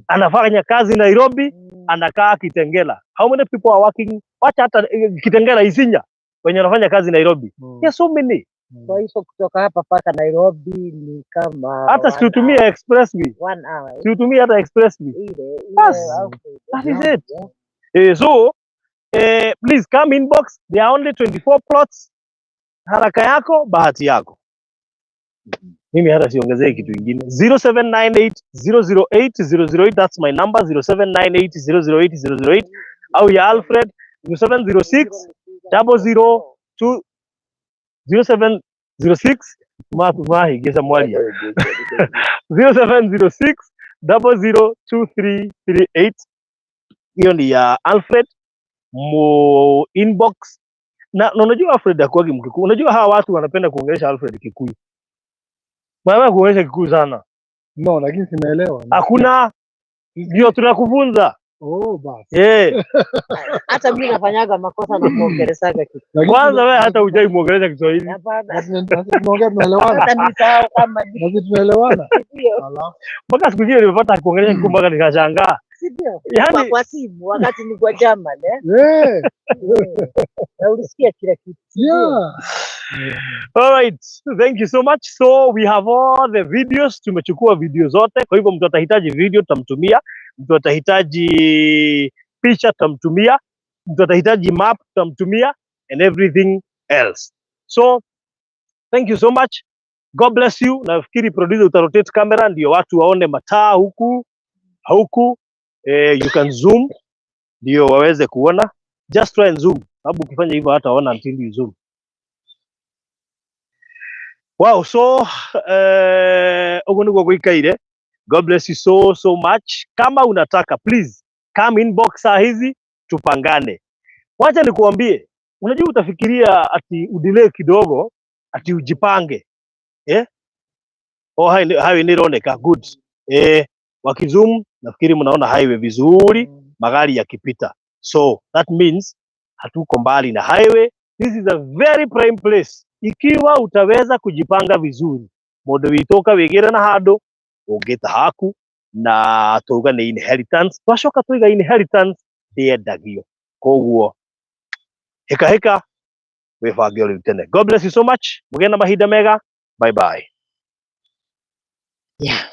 anafanya kazi Nairobi, anakaa Kitengela. How many people are working? Wacha hata Kitengela, Isinya, wenye wanafanya kazi Nairobi. There are so many. Kwa hivyo kutoka hapa mpaka Nairobi ni kama Hata one siutumie hour. Expressway, One hour. siutumie hata expressway. Ile ile Bas. Okay. That is it. So please come inbox. There are only 24 plots. Haraka yako bahati yako. Mimi hata siongezee kitu ingine. 0798 008 008, that's my number, 0798 008 008, au ya Alfred 0706 00 2 0706 mahigisa mwaria 0706 002338. Hiyo ni ya Alfred, mu inbox. Na unajua Alfred hakuwagi Mkikuyu. Unajua hawa watu wanapenda kuongelesha Alfred Kikuyu, wanapenda kuongelesha Kikuyu sana. No, lakini sinaelewa. Hakuna, ndio tunakufunza. Oh, basi. Hata mimi nafanyaga makosa na kuongelesaga kitu. Lakini Kwanza wewe hata hujai muongelesha Kiswahili. Hapana. Tunaongea tunaelewana. Hata nisahau kama ni Nasi tunaelewana. ndio, Alafu Mpaka siku nyingine nimepata kuongelesha Kikuyu mpaka nikashangaa. Si ndio? Yani Kwa simu wakati ni kwa German, eh? Na ulisikia kila kitu. Si ndio? Yeah. All right, thank you so much. So we have all the videos, tumechukua video zote. Kwa hivyo mtu atahitaji video tutamtumia, mtu atahitaji picha tutamtumia, mtu atahitaji map tutamtumia and everything else. So thank you so much. God bless you. Nafikiri producer utarotate camera ndio watu waone mataa huku huku. You can zoom ndio waweze kuona. Just try and zoom, sababu ukifanya hivyo hataona until you zoom. Wow, so uguo niguo guikaire. God bless you so so much. Kama unataka, please come inbox saa hizi tupangane. Wacha nikuambie, unajua utafikiria ati udelay kidogo, ati ujipange. Eh? Oh, highway nĩ ĩroneka good. Wakizoom nafikiri mnaona highway vizuri, magari yakipita. So that means hatuko mbali na highway. This is a very prime place. Ikiwa utaweza kujipanga vizuri, mundu witũ wigire na handu ũngĩta haku na tuuga nĩ inheritance, twacoka tuiga inheritance ndĩendagio, koguo hĩka hĩka wĩbange o rĩu tene. God bless you so much, mũgĩe na mahinda mega. Bye bye. Yeah.